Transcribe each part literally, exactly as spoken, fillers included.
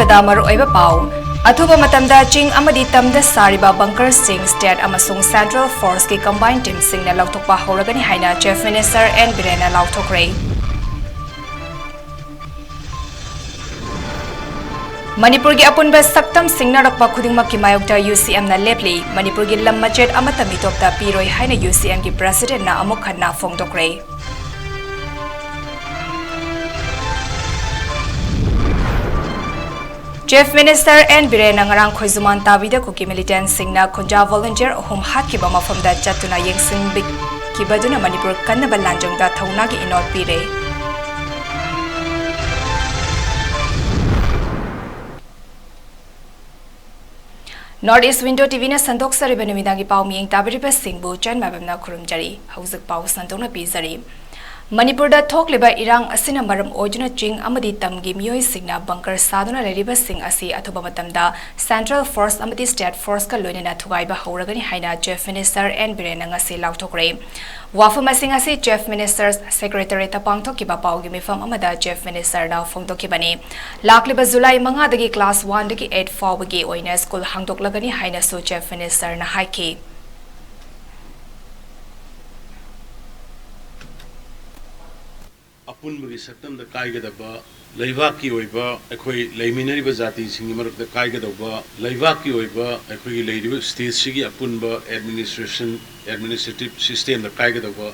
ꯕꯗ ꯃꯔꯨꯑꯣꯏꯕ ꯄꯥꯎ꯫ ꯑꯊꯨꯕ ꯃꯇꯝꯗ ꯆꯤꯡ ꯑꯃꯗꯤ ꯇꯝꯗ ꯁꯥꯔꯤꯕ bunkerꯁꯤꯡ state ꯑꯃꯁꯨꯡ central forceꯀꯤ combined teamꯁꯤꯡꯅ ꯂꯧꯊꯣꯛꯄ ꯍꯧꯔꯒꯅꯤ ꯍꯥꯏꯅ Chief Minister N ꯕꯤꯔꯦꯟꯅ ꯂꯥꯎꯊꯣꯛꯈ꯭ꯔꯦ꯫ ꯃꯅꯤꯄꯨꯔꯒꯤ ꯑꯄꯨꯟꯕ ꯁꯛꯇꯝ ꯁꯤꯡꯅꯔꯛꯄ ꯈꯨꯗꯤꯡꯃꯛꯀꯤ ꯃꯥꯌꯣꯛꯇ UCMꯅ ꯂꯦꯞꯂꯤ꯫ ꯃꯅꯤꯄꯨꯔꯒꯤ ꯂꯝ ꯃꯆꯦꯠ ꯑꯃꯠꯇ ꯃꯤꯇꯣꯞꯇ ꯄꯤꯔꯣꯏ ꯍꯥꯏꯅ UCMꯒꯤ Presidentꯅ ꯑꯃꯨꯛ ꯍꯟꯅ ꯐꯣꯡꯗꯣꯛꯈ꯭ꯔꯦ꯫ Chief Minister N ꯕꯤꯔꯦꯟꯅ ꯉꯔꯥꯡ ꯈꯣꯏꯖꯨꯃꯥꯟ ꯇꯥꯕꯤꯗ ꯀꯨꯀꯤ militantꯁꯤꯡꯅ ꯈꯨꯟꯖꯥ volunteer ꯑꯍꯨꯝ ꯍꯥꯠꯈꯤꯕ ꯃꯐꯝꯗ ꯆꯠꯇꯨꯅ ꯌꯦꯡꯁꯤꯟꯕꯤꯈꯤꯕꯗꯨꯅ ꯃꯅꯤꯄꯨꯔ ꯀꯟꯅꯕ ꯂꯥꯟꯖꯪꯗ ꯊꯧꯅꯥꯒꯤ ꯏꯅꯣꯠ ꯄꯤꯔꯦ꯫ North East Window TVꯅ ꯁꯟꯗꯣꯛꯆꯔꯤꯕ ꯅꯨꯃꯤꯗꯥꯡꯒꯤ ꯄꯥꯎ ꯃꯤꯠꯌꯦꯡ ꯇꯥꯕꯤꯔꯤꯕꯁꯤꯡꯕꯨ ꯆꯟ ꯃꯥꯏꯕꯝꯅ ꯈꯨꯔꯨꯝꯖꯔꯤ꯫ ꯍꯧꯖꯤꯛ ꯄꯥꯎ ꯁꯟꯗꯣꯛꯅ ꯄꯤꯖꯔꯤ꯫ ꯃꯅꯤꯄꯨꯔꯗ ꯊꯣꯛꯂꯤꯕ ꯏꯔꯥꯡ ꯑꯁꯤꯅ ꯃꯔꯝ ꯑꯣꯏꯗꯨꯅ ꯆꯤꯡ ꯑꯃꯗꯤ ꯇꯝꯒꯤ ꯃꯤꯑꯣꯏꯁꯤꯡꯅ bunker ꯁꯥꯗꯨꯅ ꯂꯩꯔꯤꯕꯁꯤꯡ ꯑꯁꯤ ꯑꯊꯨꯕ ꯃꯇꯝꯗ central force ꯑꯃꯗꯤ state forceꯀ ꯂꯣꯏꯅꯅ ꯊꯨꯒꯥꯏꯕ ꯍꯧꯔꯒꯅꯤ ꯍꯥꯏꯅ Chief Minister N ꯕꯤꯔꯦꯟꯅ ꯉꯁꯤ ꯂꯥꯎꯊꯣꯛꯈ꯭ꯔꯦ꯫ ꯋꯥꯐꯝ ꯑꯁꯤꯡ ꯑꯁꯤ Chief Minister's Secretariatꯇ ꯄꯥꯡꯊꯣꯛꯈꯤꯕ ꯄꯥꯎꯒꯤ ꯃꯤꯐꯝ ꯑꯃꯗ Chief Ministerꯅ ꯐꯣꯡꯗꯣꯛꯈꯤꯕꯅꯤ꯫ ꯂꯥꯛꯂꯤꯕ July ꯃꯉꯥꯗꯒꯤ class oneꯗꯒꯤ eight ꯐꯥꯎꯕꯒꯤ ꯑꯣꯏꯅ school ꯍꯥꯡꯗꯣꯛꯂꯒꯅꯤ ꯍꯥꯏꯅꯁꯨ Chief Ministerꯅ ꯍꯥꯏꯈꯤ꯫ ꯑꯄꯨꯟꯕꯒꯤ ꯁꯛꯇꯝꯗ ꯀꯥꯏꯒꯗꯕ, ꯂꯩꯕꯥꯛꯀꯤ ꯑꯣꯏꯕ, ꯑꯩꯈꯣꯏ ꯂꯩꯃꯤꯟꯅꯔꯤꯕ ꯖꯥꯇꯤꯁꯤꯡꯒꯤ ꯃꯔꯛꯇ ꯀꯥꯏꯒꯗꯧꯕ, ꯂꯩꯕꯥꯛꯀꯤ ꯑꯣꯏꯕ, ꯑꯩꯈꯣꯏꯒꯤ ꯂꯩꯔꯤꯕ stateꯁꯤꯒꯤ ꯑꯄꯨꯟꯕ administration, administrative systemꯗ ꯀꯥꯏꯒꯗꯧꯕ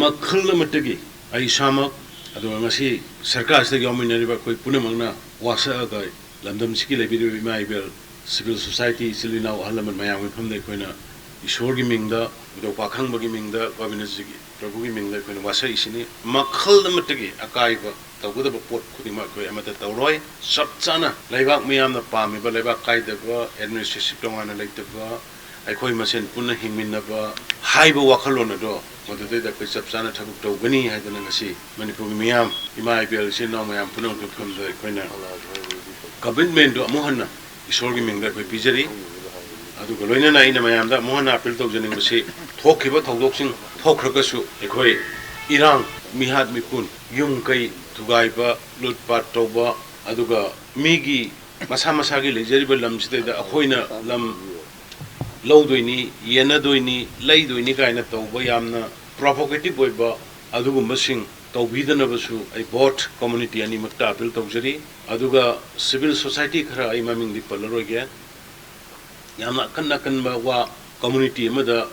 ꯃꯈꯜ ꯑꯃꯠꯇꯒꯤ ꯑꯩ ꯏꯁꯥꯃꯛ, ꯑꯗꯨꯒ ꯉꯁꯤ ꯁꯔꯀꯥꯔꯁꯤꯗ ꯌꯥꯎꯃꯤꯟꯅꯔꯤꯕ ꯑꯩꯈꯣꯏ ꯄꯨꯝꯅꯃꯛꯅ ꯋꯥꯁꯛꯑꯒ ꯂꯝꯗꯝꯁꯤꯒꯤ ꯂꯩꯕꯤꯔꯤꯕ ꯏꯃꯥ ꯏꯕꯦꯜ, civil society, ꯏꯆꯤꯜ ꯏꯅꯥꯎ, ꯑꯍꯜ ꯂꯃꯟ ꯃꯌꯥꯝꯒꯤ ꯃꯐꯝꯗ ꯑꯩꯈꯣꯏꯅ ꯏꯁꯣꯔꯒꯤ ꯃꯤꯡꯗ, ꯏꯙꯧ ꯄꯥꯈꯪꯕꯒꯤ ꯃꯤꯡꯗ, ꯒꯣꯕꯤꯟꯗꯖꯤꯒꯤ ꯄ꯭ꯔꯚꯨꯒꯤ ꯃꯤꯡꯗ ꯑꯩꯈꯣꯏꯅ ꯋꯥꯁꯛꯏꯁꯤꯅꯤ꯫ ꯃꯈꯜ ꯑꯃꯠꯇꯒꯤ ꯑꯀꯥꯏꯕ ꯇꯧꯒꯗꯕ ꯄꯣꯠ ꯈꯨꯗꯤꯡꯃꯛ ꯑꯩꯈꯣꯏ ꯑꯃꯠꯇ ꯇꯧꯔꯣꯏ꯫ ꯆꯞ ꯆꯥꯅ ꯂꯩꯕꯥꯛ ꯃꯤꯌꯥꯝꯅ ꯄꯥꯝꯃꯤꯕ ꯂꯩꯕꯥꯛ ꯀꯥꯏꯗꯕ, administrative ꯇꯣꯉꯥꯟꯅ ꯂꯩꯇꯕ, ꯑꯩꯈꯣꯏ ꯃꯁꯦꯟ ꯄꯨꯟꯅ ꯍꯤꯡꯃꯤꯟꯅꯕ ꯍꯥꯏꯕ ꯋꯥꯈꯜꯂꯣꯟ ꯑꯗꯣ ꯃꯗꯨꯗꯩꯗ ꯑꯩꯈꯣꯏ ꯆꯞ ꯆꯥꯅ ꯊꯕꯛ ꯇꯧꯒꯅꯤ ꯍꯥꯏꯗꯅ ꯉꯁꯤ ꯃꯅꯤꯄꯨꯔꯒꯤ ꯃꯤꯌꯥꯝ, ꯏꯃꯥ ꯏꯕꯦꯜ, ꯏꯆꯤꯜ ꯏꯅꯥꯎ ꯃꯌꯥꯝ ꯄꯨꯝꯅꯃꯛꯀꯤ ꯃꯐꯝꯗ ꯑꯩꯈꯣꯏꯅ commitmentꯗꯨ ꯑꯃꯨꯛ ꯍꯟꯅ ꯏꯁꯣꯔꯒꯤ ꯃꯤꯡꯗ ꯑꯩꯈꯣꯏ ꯄꯤꯖꯔꯤ꯫ ꯑꯗꯨꯒ ꯂꯣꯏꯅꯅ ꯑꯩꯅ ꯃꯌꯥꯝꯗ ꯑꯃꯨꯛ ꯍꯟꯅ appeal ꯇꯧꯖꯅꯤꯡꯕꯁꯤ, ꯊꯣꯛꯈꯤꯕ ꯊꯧꯗꯣꯛꯁꯤꯡ ꯊꯣꯛꯈ꯭ꯔꯒꯁꯨ ꯑꯩꯈꯣꯏ ꯏꯔꯥꯡ, ꯃꯤꯍꯥꯠ ꯃꯤꯄꯨꯟ, ꯌꯨꯝ ꯀꯩ ꯊꯨꯒꯥꯏꯕ, ꯂꯨꯠ ꯄꯥꯠ ꯇꯧꯕ, ꯑꯗꯨꯒ ꯃꯤꯒꯤ ꯃꯁꯥ ꯃꯁꯥꯒꯤ ꯂꯩꯖꯔꯤꯕ ꯂꯝꯁꯤꯗꯩꯗ ꯑꯩꯈꯣꯏꯅ ꯂꯝ ꯂꯧꯗꯣꯏꯅꯤ, ꯌꯦꯟꯅꯗꯣꯏꯅꯤ, ꯂꯩꯗꯣꯏꯅꯤ ꯀꯥꯏꯅ ꯇꯧꯕ ꯌꯥꯝꯅ provocative ꯑꯣꯏꯕ ꯑꯗꯨꯒꯨꯝꯕꯁꯤꯡ ꯇꯧꯕꯤꯗꯅꯕꯁꯨ ꯑꯩ both community ꯑꯅꯤꯃꯛꯇ appeal ꯇꯧꯖꯔꯤ꯫ ꯑꯗꯨꯒ civil society ꯈꯔ, ꯑꯩ ꯃꯃꯤꯡꯗꯤ ꯄꯜꯂꯔꯣꯏꯒꯦ, ꯌꯥꯝꯅ ꯑꯀꯟ ꯑꯀꯟꯕ ꯋꯥ community ꯑꯃꯗ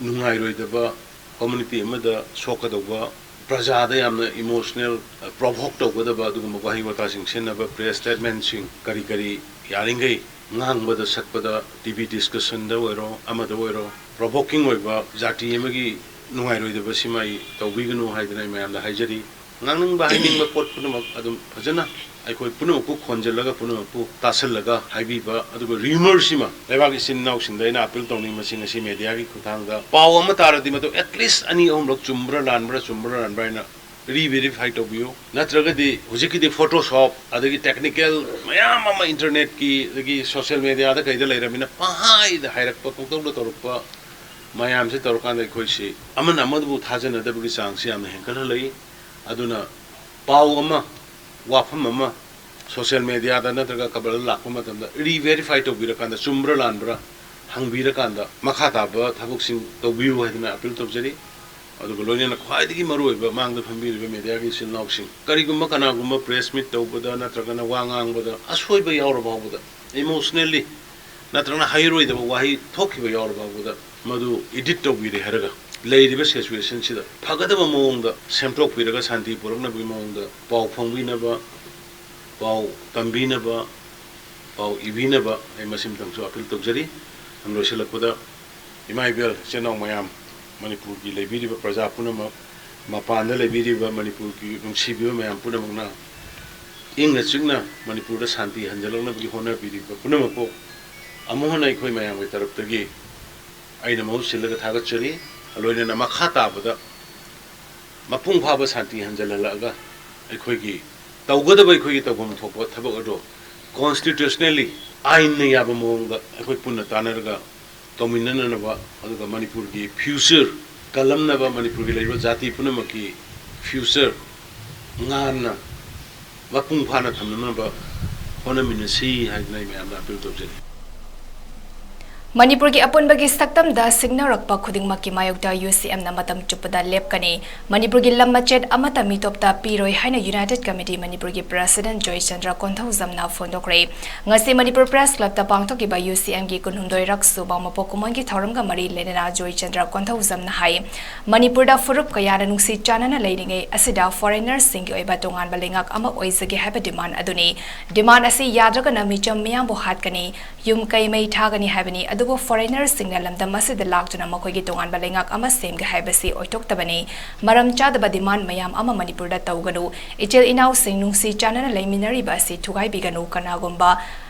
ꯅꯨꯡꯉꯥꯏꯔꯣꯏꯗꯕ, community ꯑꯃꯗ ꯁꯣꯛꯀꯗꯧꯕ, ꯄ꯭ꯔꯖꯥꯗ ꯌꯥꯝꯅ emotional provoke ꯇꯧꯒꯗꯕ ꯑꯗꯨꯒꯨꯝꯕ ꯋꯥꯍꯩ ꯋꯥꯇꯥꯁꯤꯡ ꯁꯤꯖꯤꯟꯅꯕ, press statementꯁꯤꯡ ꯀꯔꯤ ꯀꯔꯤ ꯌꯥꯔꯤꯈꯩ ꯉꯥꯡꯕꯗ ꯁꯛꯄꯗ, TV discussionꯗ ꯑꯣꯏꯔꯣ, ꯑꯃꯗ ꯑꯣꯏꯔꯣ, provoking ꯑꯣꯏꯕ, ꯖꯥꯇꯤ ꯑꯃꯒꯤ ꯅꯨꯡꯉꯥꯏꯔꯣꯏꯗꯕ ꯁꯤꯃ ꯑꯩ ꯇꯧꯕꯤꯒꯅꯨ ꯍꯥꯏꯗꯅ ꯑꯩ ꯃꯌꯥꯝꯗ ꯍꯥꯏꯖꯔꯤ꯫ ꯉꯥꯡꯅꯤꯡꯕ ꯍꯥꯏꯅꯤꯡꯕ ꯄꯣꯠ ꯄꯨꯝꯅꯃꯛ ꯑꯗꯨꯝ ꯐꯖꯅ ꯑꯩꯈꯣꯏ ꯄꯨꯝꯅꯃꯛꯄꯨ ꯈꯣꯟꯖꯤꯜꯂꯒ, ꯄꯨꯝꯅꯃꯛꯄꯨ ꯇꯥꯁꯜꯂꯒ ꯍꯥꯏꯕꯤꯕ, ꯑꯗꯨꯒ rumourꯁꯤꯃ ꯂꯩꯕꯥꯛ ꯏꯆꯤꯟ ꯏꯅꯥꯎꯁꯤꯡꯗ ꯑꯩꯅ appeal ꯇꯧꯅꯤꯡꯕꯁꯤ ꯉꯁꯤ mediaꯒꯤ ꯈꯨꯠꯊꯥꯡꯗ ꯄꯥꯎ ꯑꯃ ꯇꯥꯔꯗꯤ ꯃꯗꯨ at least ꯑꯅꯤ ꯑꯍꯨꯝꯂꯛ ꯆꯨꯝꯕ꯭ꯔꯥ ꯂꯥꯟꯕ꯭ꯔꯥ, ꯆꯨꯝꯕ꯭ꯔꯥ ꯂꯥꯟꯕ꯭ꯔꯥ ꯍꯥꯏꯅ re-verify ꯇꯧꯕꯤꯌꯨ꯫ ꯅꯠꯇ꯭ꯔꯒꯗꯤ ꯍꯧꯖꯤꯛꯀꯤꯗꯤ Photoshop ꯑꯗꯒꯤ technical ꯃꯌꯥꯝ ꯑꯃ internetꯀꯤ ꯑꯗꯒꯤ social mediaꯗ ꯀꯩꯗ ꯂꯩꯔꯕꯅꯤꯅ ꯄꯪꯍꯥꯏꯗ ꯍꯥꯏꯔꯛꯄ, ꯄꯪꯇꯧꯗ ꯇꯧꯔꯛꯄ ꯃꯌꯥꯝꯁꯦ ꯇꯧꯔꯀꯥꯟꯗ ꯑꯩꯈꯣꯏꯁꯤ ꯑꯃꯅ ꯑꯃꯕꯨ ꯊꯥꯖꯅꯗꯕꯒꯤ ꯆꯥꯡꯁꯤ ꯌꯥꯝꯅ ꯍꯦꯟꯒꯠꯍꯜꯂꯛꯏ꯫ ꯑꯗꯨꯅ ꯄꯥꯎ ꯑꯃ, ꯋꯥꯐꯝ ꯑꯃ social mediaꯗ ꯅꯠꯇ꯭ꯔꯒ ꯈꯕꯔꯗ ꯂꯥꯛꯄ ꯃꯇꯝꯗ re-verify ꯇꯧꯕꯤꯔꯀꯥꯟꯗ ꯆꯨꯝꯕ꯭ꯔꯥ ꯂꯥꯟꯕ꯭ꯔꯥ ꯍꯪꯕꯤꯔꯀꯥꯟꯗ ꯃꯈꯥ ꯇꯥꯕ ꯊꯕꯛꯁꯤꯡ ꯇꯧꯕꯤꯌꯨ ꯍꯥꯏꯗꯅ appeal ꯇꯧꯖꯔꯤ꯫ ꯑꯗꯨꯒ ꯂꯣꯏꯅꯅ ꯈ꯭ꯋꯥꯏꯗꯒꯤ ꯃꯔꯨꯑꯣꯏꯕ ꯃꯥꯡꯗ ꯐꯝꯕꯤꯔꯤꯕ mediaꯒꯤ ꯏꯆꯤꯜ ꯏꯅꯥꯎꯁꯤꯡ, ꯀꯔꯤꯒꯨꯝꯕ ꯀꯅꯥꯒꯨꯝꯕ press meet ꯇꯧꯕꯗ ꯅꯠꯇ꯭ꯔꯒꯅ ꯋꯥ ꯉꯥꯡꯕꯗ ꯑꯁꯣꯏꯕ ꯌꯥꯎꯔ ꯐꯥꯎꯕꯗ, emotionally ꯅꯠꯇ꯭ꯔꯒꯅ ꯍꯩꯔꯣꯏꯗꯕ ꯋꯥꯍꯩ ꯊꯣꯛꯈꯤꯕ ꯌꯥꯎꯔ ꯐꯥꯎꯕꯗ, ꯃꯗꯨ edit ꯇꯧꯕꯤꯔꯦ ꯍꯥꯏꯔꯒ ꯂꯩꯔꯤꯕ situationꯁꯤꯗ ꯐꯒꯗꯕ ꯃꯑꯣꯡꯗ ꯁꯦꯝꯗꯣꯛꯄꯤꯔꯒ ꯁꯥꯟꯇꯤ ꯄꯨꯔꯛꯅꯕꯒꯤ ꯃꯑꯣꯡꯗ ꯄꯥꯎ ꯐꯣꯡꯕꯤꯅꯕ, ꯄꯥꯎ ꯇꯝꯕꯤꯅꯕ, ꯄꯥꯎ ꯏꯕꯤꯅꯕ ꯑꯩ ꯃꯁꯤꯃꯇꯪꯁꯨ appeal ꯇꯧꯖꯔꯤ꯫ ꯑꯗꯨꯝ ꯂꯣꯏꯁꯤꯜꯂꯛꯄꯗ ꯏꯃꯥ ꯏꯕꯦꯜ ꯏꯆꯤꯟ ꯏꯅꯥꯎ ꯃꯌꯥꯝ, ꯃꯅꯤꯄꯨꯔꯒꯤ ꯂꯩꯕꯤꯔꯤꯕ ꯄ꯭ꯔꯖꯥ ꯄꯨꯝꯅꯃꯛ, ꯃꯄꯥꯟꯗ ꯂꯩꯕꯤꯔꯤꯕ ꯃꯅꯤꯄꯨꯔꯒꯤ ꯅꯨꯡꯁꯤꯕꯤꯕ ꯃꯌꯥꯝ ꯄꯨꯝꯅꯃꯛꯅ ꯏꯪꯅ ꯆꯤꯛꯅ ꯃꯅꯤꯄꯨꯔꯗ ꯁꯥꯟꯇꯤ ꯍꯟꯖꯤꯜꯂꯛꯅꯕꯒꯤ ꯍꯣꯠꯅꯕꯤꯔꯤꯕ ꯄꯨꯝꯅꯃꯛꯄꯨ ꯑꯃꯨꯛ ꯍꯟꯅ ꯑꯩꯈꯣꯏ ꯃꯌꯥꯝꯒꯤ ꯇꯔꯞꯇꯒꯤ ꯑꯩꯅ ꯃꯍꯨꯠ ꯁꯤꯜꯂꯒ ꯊꯥꯒꯠꯆꯔꯤ꯫ ꯂꯣꯏꯅꯅ ꯃꯈꯥ ꯇꯥꯕꯗ ꯃꯄꯨꯡ ꯐꯥꯕ ꯁꯥꯟꯇꯤ ꯍꯟꯖꯤꯜꯍꯜꯂꯛꯑꯒ ꯑꯩꯈꯣꯏꯒꯤ ꯇꯧꯒꯗꯕ ꯑꯩꯈꯣꯏꯒꯤ ꯇꯧꯐꯝ ꯊꯣꯛꯄ ꯊꯕꯛ ꯑꯗꯨ constitutionally, ꯑꯥꯏꯟꯅ ꯌꯥꯕ ꯃꯑꯣꯡꯗ ꯑꯩꯈꯣꯏ ꯄꯨꯟꯅ ꯇꯥꯟꯅꯔꯒ ꯇꯧꯃꯤꯟꯅꯅꯅꯕ, ꯑꯗꯨꯒ ꯃꯅꯤꯄꯨꯔꯒꯤ future ꯀꯜꯂꯝꯅꯕ, ꯃꯅꯤꯄꯨꯔꯒꯤ ꯂꯩꯔꯤꯕ ꯖꯥꯇꯤ ꯄꯨꯝꯅꯃꯛꯀꯤ future ꯉꯥꯟꯅ ꯃꯄꯨꯡ ꯐꯥꯅ ꯊꯝꯅꯅꯕ ꯍꯣꯠꯅꯃꯤꯟꯅꯁꯤ ꯍꯥꯏꯗꯅ ꯑꯩ ꯃꯌꯥꯝꯗ ꯑꯥꯄꯤꯜ ꯇꯧꯖꯔꯤ꯫ ꯃꯅꯤꯄꯨꯔꯒꯤ ꯑꯄꯨꯟꯕꯒꯤ ꯁꯛꯇꯝꯗ ꯁꯤꯡꯅꯔꯛꯄ ꯈꯨꯗꯤꯡꯃꯛꯀꯤ ꯃꯥꯌꯣꯛꯇ ꯌꯨ ꯁꯤ ꯑꯦꯝꯅ ꯃꯇꯝ ꯆꯨꯞꯄꯗ ꯂꯦꯞꯀꯅꯤ꯫ ꯃꯅꯤꯄꯨꯔꯒꯤ ꯂꯝ ꯃꯆꯦꯠ ꯑꯃꯠꯇ ꯃꯤꯇꯣꯞꯇ ꯄꯤꯔꯣꯏ ꯍꯥꯏꯅ ꯌꯨꯅꯥꯏꯇꯦꯗ ꯀꯃꯤꯇꯤ ꯃꯅꯤꯄꯨꯔꯒꯤ ꯄ꯭ꯔꯦꯁꯤꯗꯦꯟꯠ ꯖꯣꯏꯆꯟꯗ꯭ꯔ ꯀꯣꯟꯊꯧꯖꯝꯅ ꯐꯣꯡꯗꯣꯛꯈ꯭ꯔꯦ꯫ ꯉꯁꯤ ꯃꯅꯤꯄꯨꯔ ꯄ꯭ꯔꯦꯁ ꯀ꯭ꯂꯕꯇ ꯄꯥꯡꯊꯣꯛꯈꯤꯕ ꯌꯨ ꯁꯤ ꯑꯦꯝꯒꯤ ꯀꯨꯟꯍꯨꯝꯗꯣꯏꯔꯛ ꯁꯨꯕ ꯃꯄꯣꯛ ꯀꯨꯝꯑꯣꯟꯒꯤ ꯊꯧꯔꯝꯒ ꯃꯔꯤ ꯂꯩꯅꯅ ꯖꯣꯏꯆꯟꯗ꯭ꯔ ꯀꯣꯟꯊꯧꯖꯝꯅ ꯍꯥꯏ, ꯃꯅꯤꯄꯨꯔꯗ ꯐꯨꯔꯨꯞ ꯀꯌꯥꯅ ꯅꯨꯡꯁꯤ ꯆꯥꯟꯅꯅ ꯂꯩꯔꯤꯉꯩ ꯑꯁꯤꯗ ꯐꯣꯔꯦꯅꯔꯁꯤꯡꯒꯤ ꯑꯣꯏꯕ ꯇꯣꯉꯥꯟꯕ ꯂꯩꯉꯥꯛ ꯑꯃ ꯑꯣꯏꯖꯒꯦ ꯍꯥꯏꯕ ꯗꯤꯃꯥꯟ ꯑꯗꯨꯅꯤ꯫ ꯗꯤꯃꯥꯟ ꯑꯁꯤ ꯌꯥꯗ꯭ꯔꯒꯅ ꯃꯤꯆꯝ ꯃꯤꯌꯥꯝꯕꯨ ꯍꯥꯠꯀꯅꯤ, ꯌꯨꯝ ꯀꯩ ꯃꯩ ꯊꯥꯒꯅꯤ ꯍꯥꯏꯕꯅꯤ꯫ ꯑꯗꯨꯕꯨ ꯐꯣꯔꯦꯅꯔꯁꯤꯡꯅ ꯂꯝꯗꯝ ꯑꯁꯤꯗ ꯂꯥꯛꯇꯨꯅ ꯃꯈꯣꯏꯒꯤ ꯇꯣꯉꯥꯟꯕ ꯂꯩꯉꯥꯛ ꯑꯃ ꯁꯦꯝꯒꯦ ꯍꯥꯏꯕꯁꯤ ꯑꯣꯏꯊꯣꯛꯇꯕꯅꯤ꯫ ꯃꯔꯝ ꯆꯥꯗꯕ ꯗꯤꯃꯥꯟ ꯃꯌꯥꯝ ꯑꯃ ꯃꯅꯤꯄꯨꯔꯗ ꯇꯧꯒꯅꯨ꯫ ꯏꯆꯤꯜ ꯏꯅꯥꯎꯁꯤꯡ ꯅꯨꯡꯁꯤ ꯆꯥꯟꯅꯅ ꯂꯩꯃꯤꯟꯅꯔꯤꯕ ꯑꯁꯤ ꯊꯨꯒꯥꯏꯕꯤꯒꯅꯨ꯫ ꯀꯅꯥꯒꯨꯝꯕ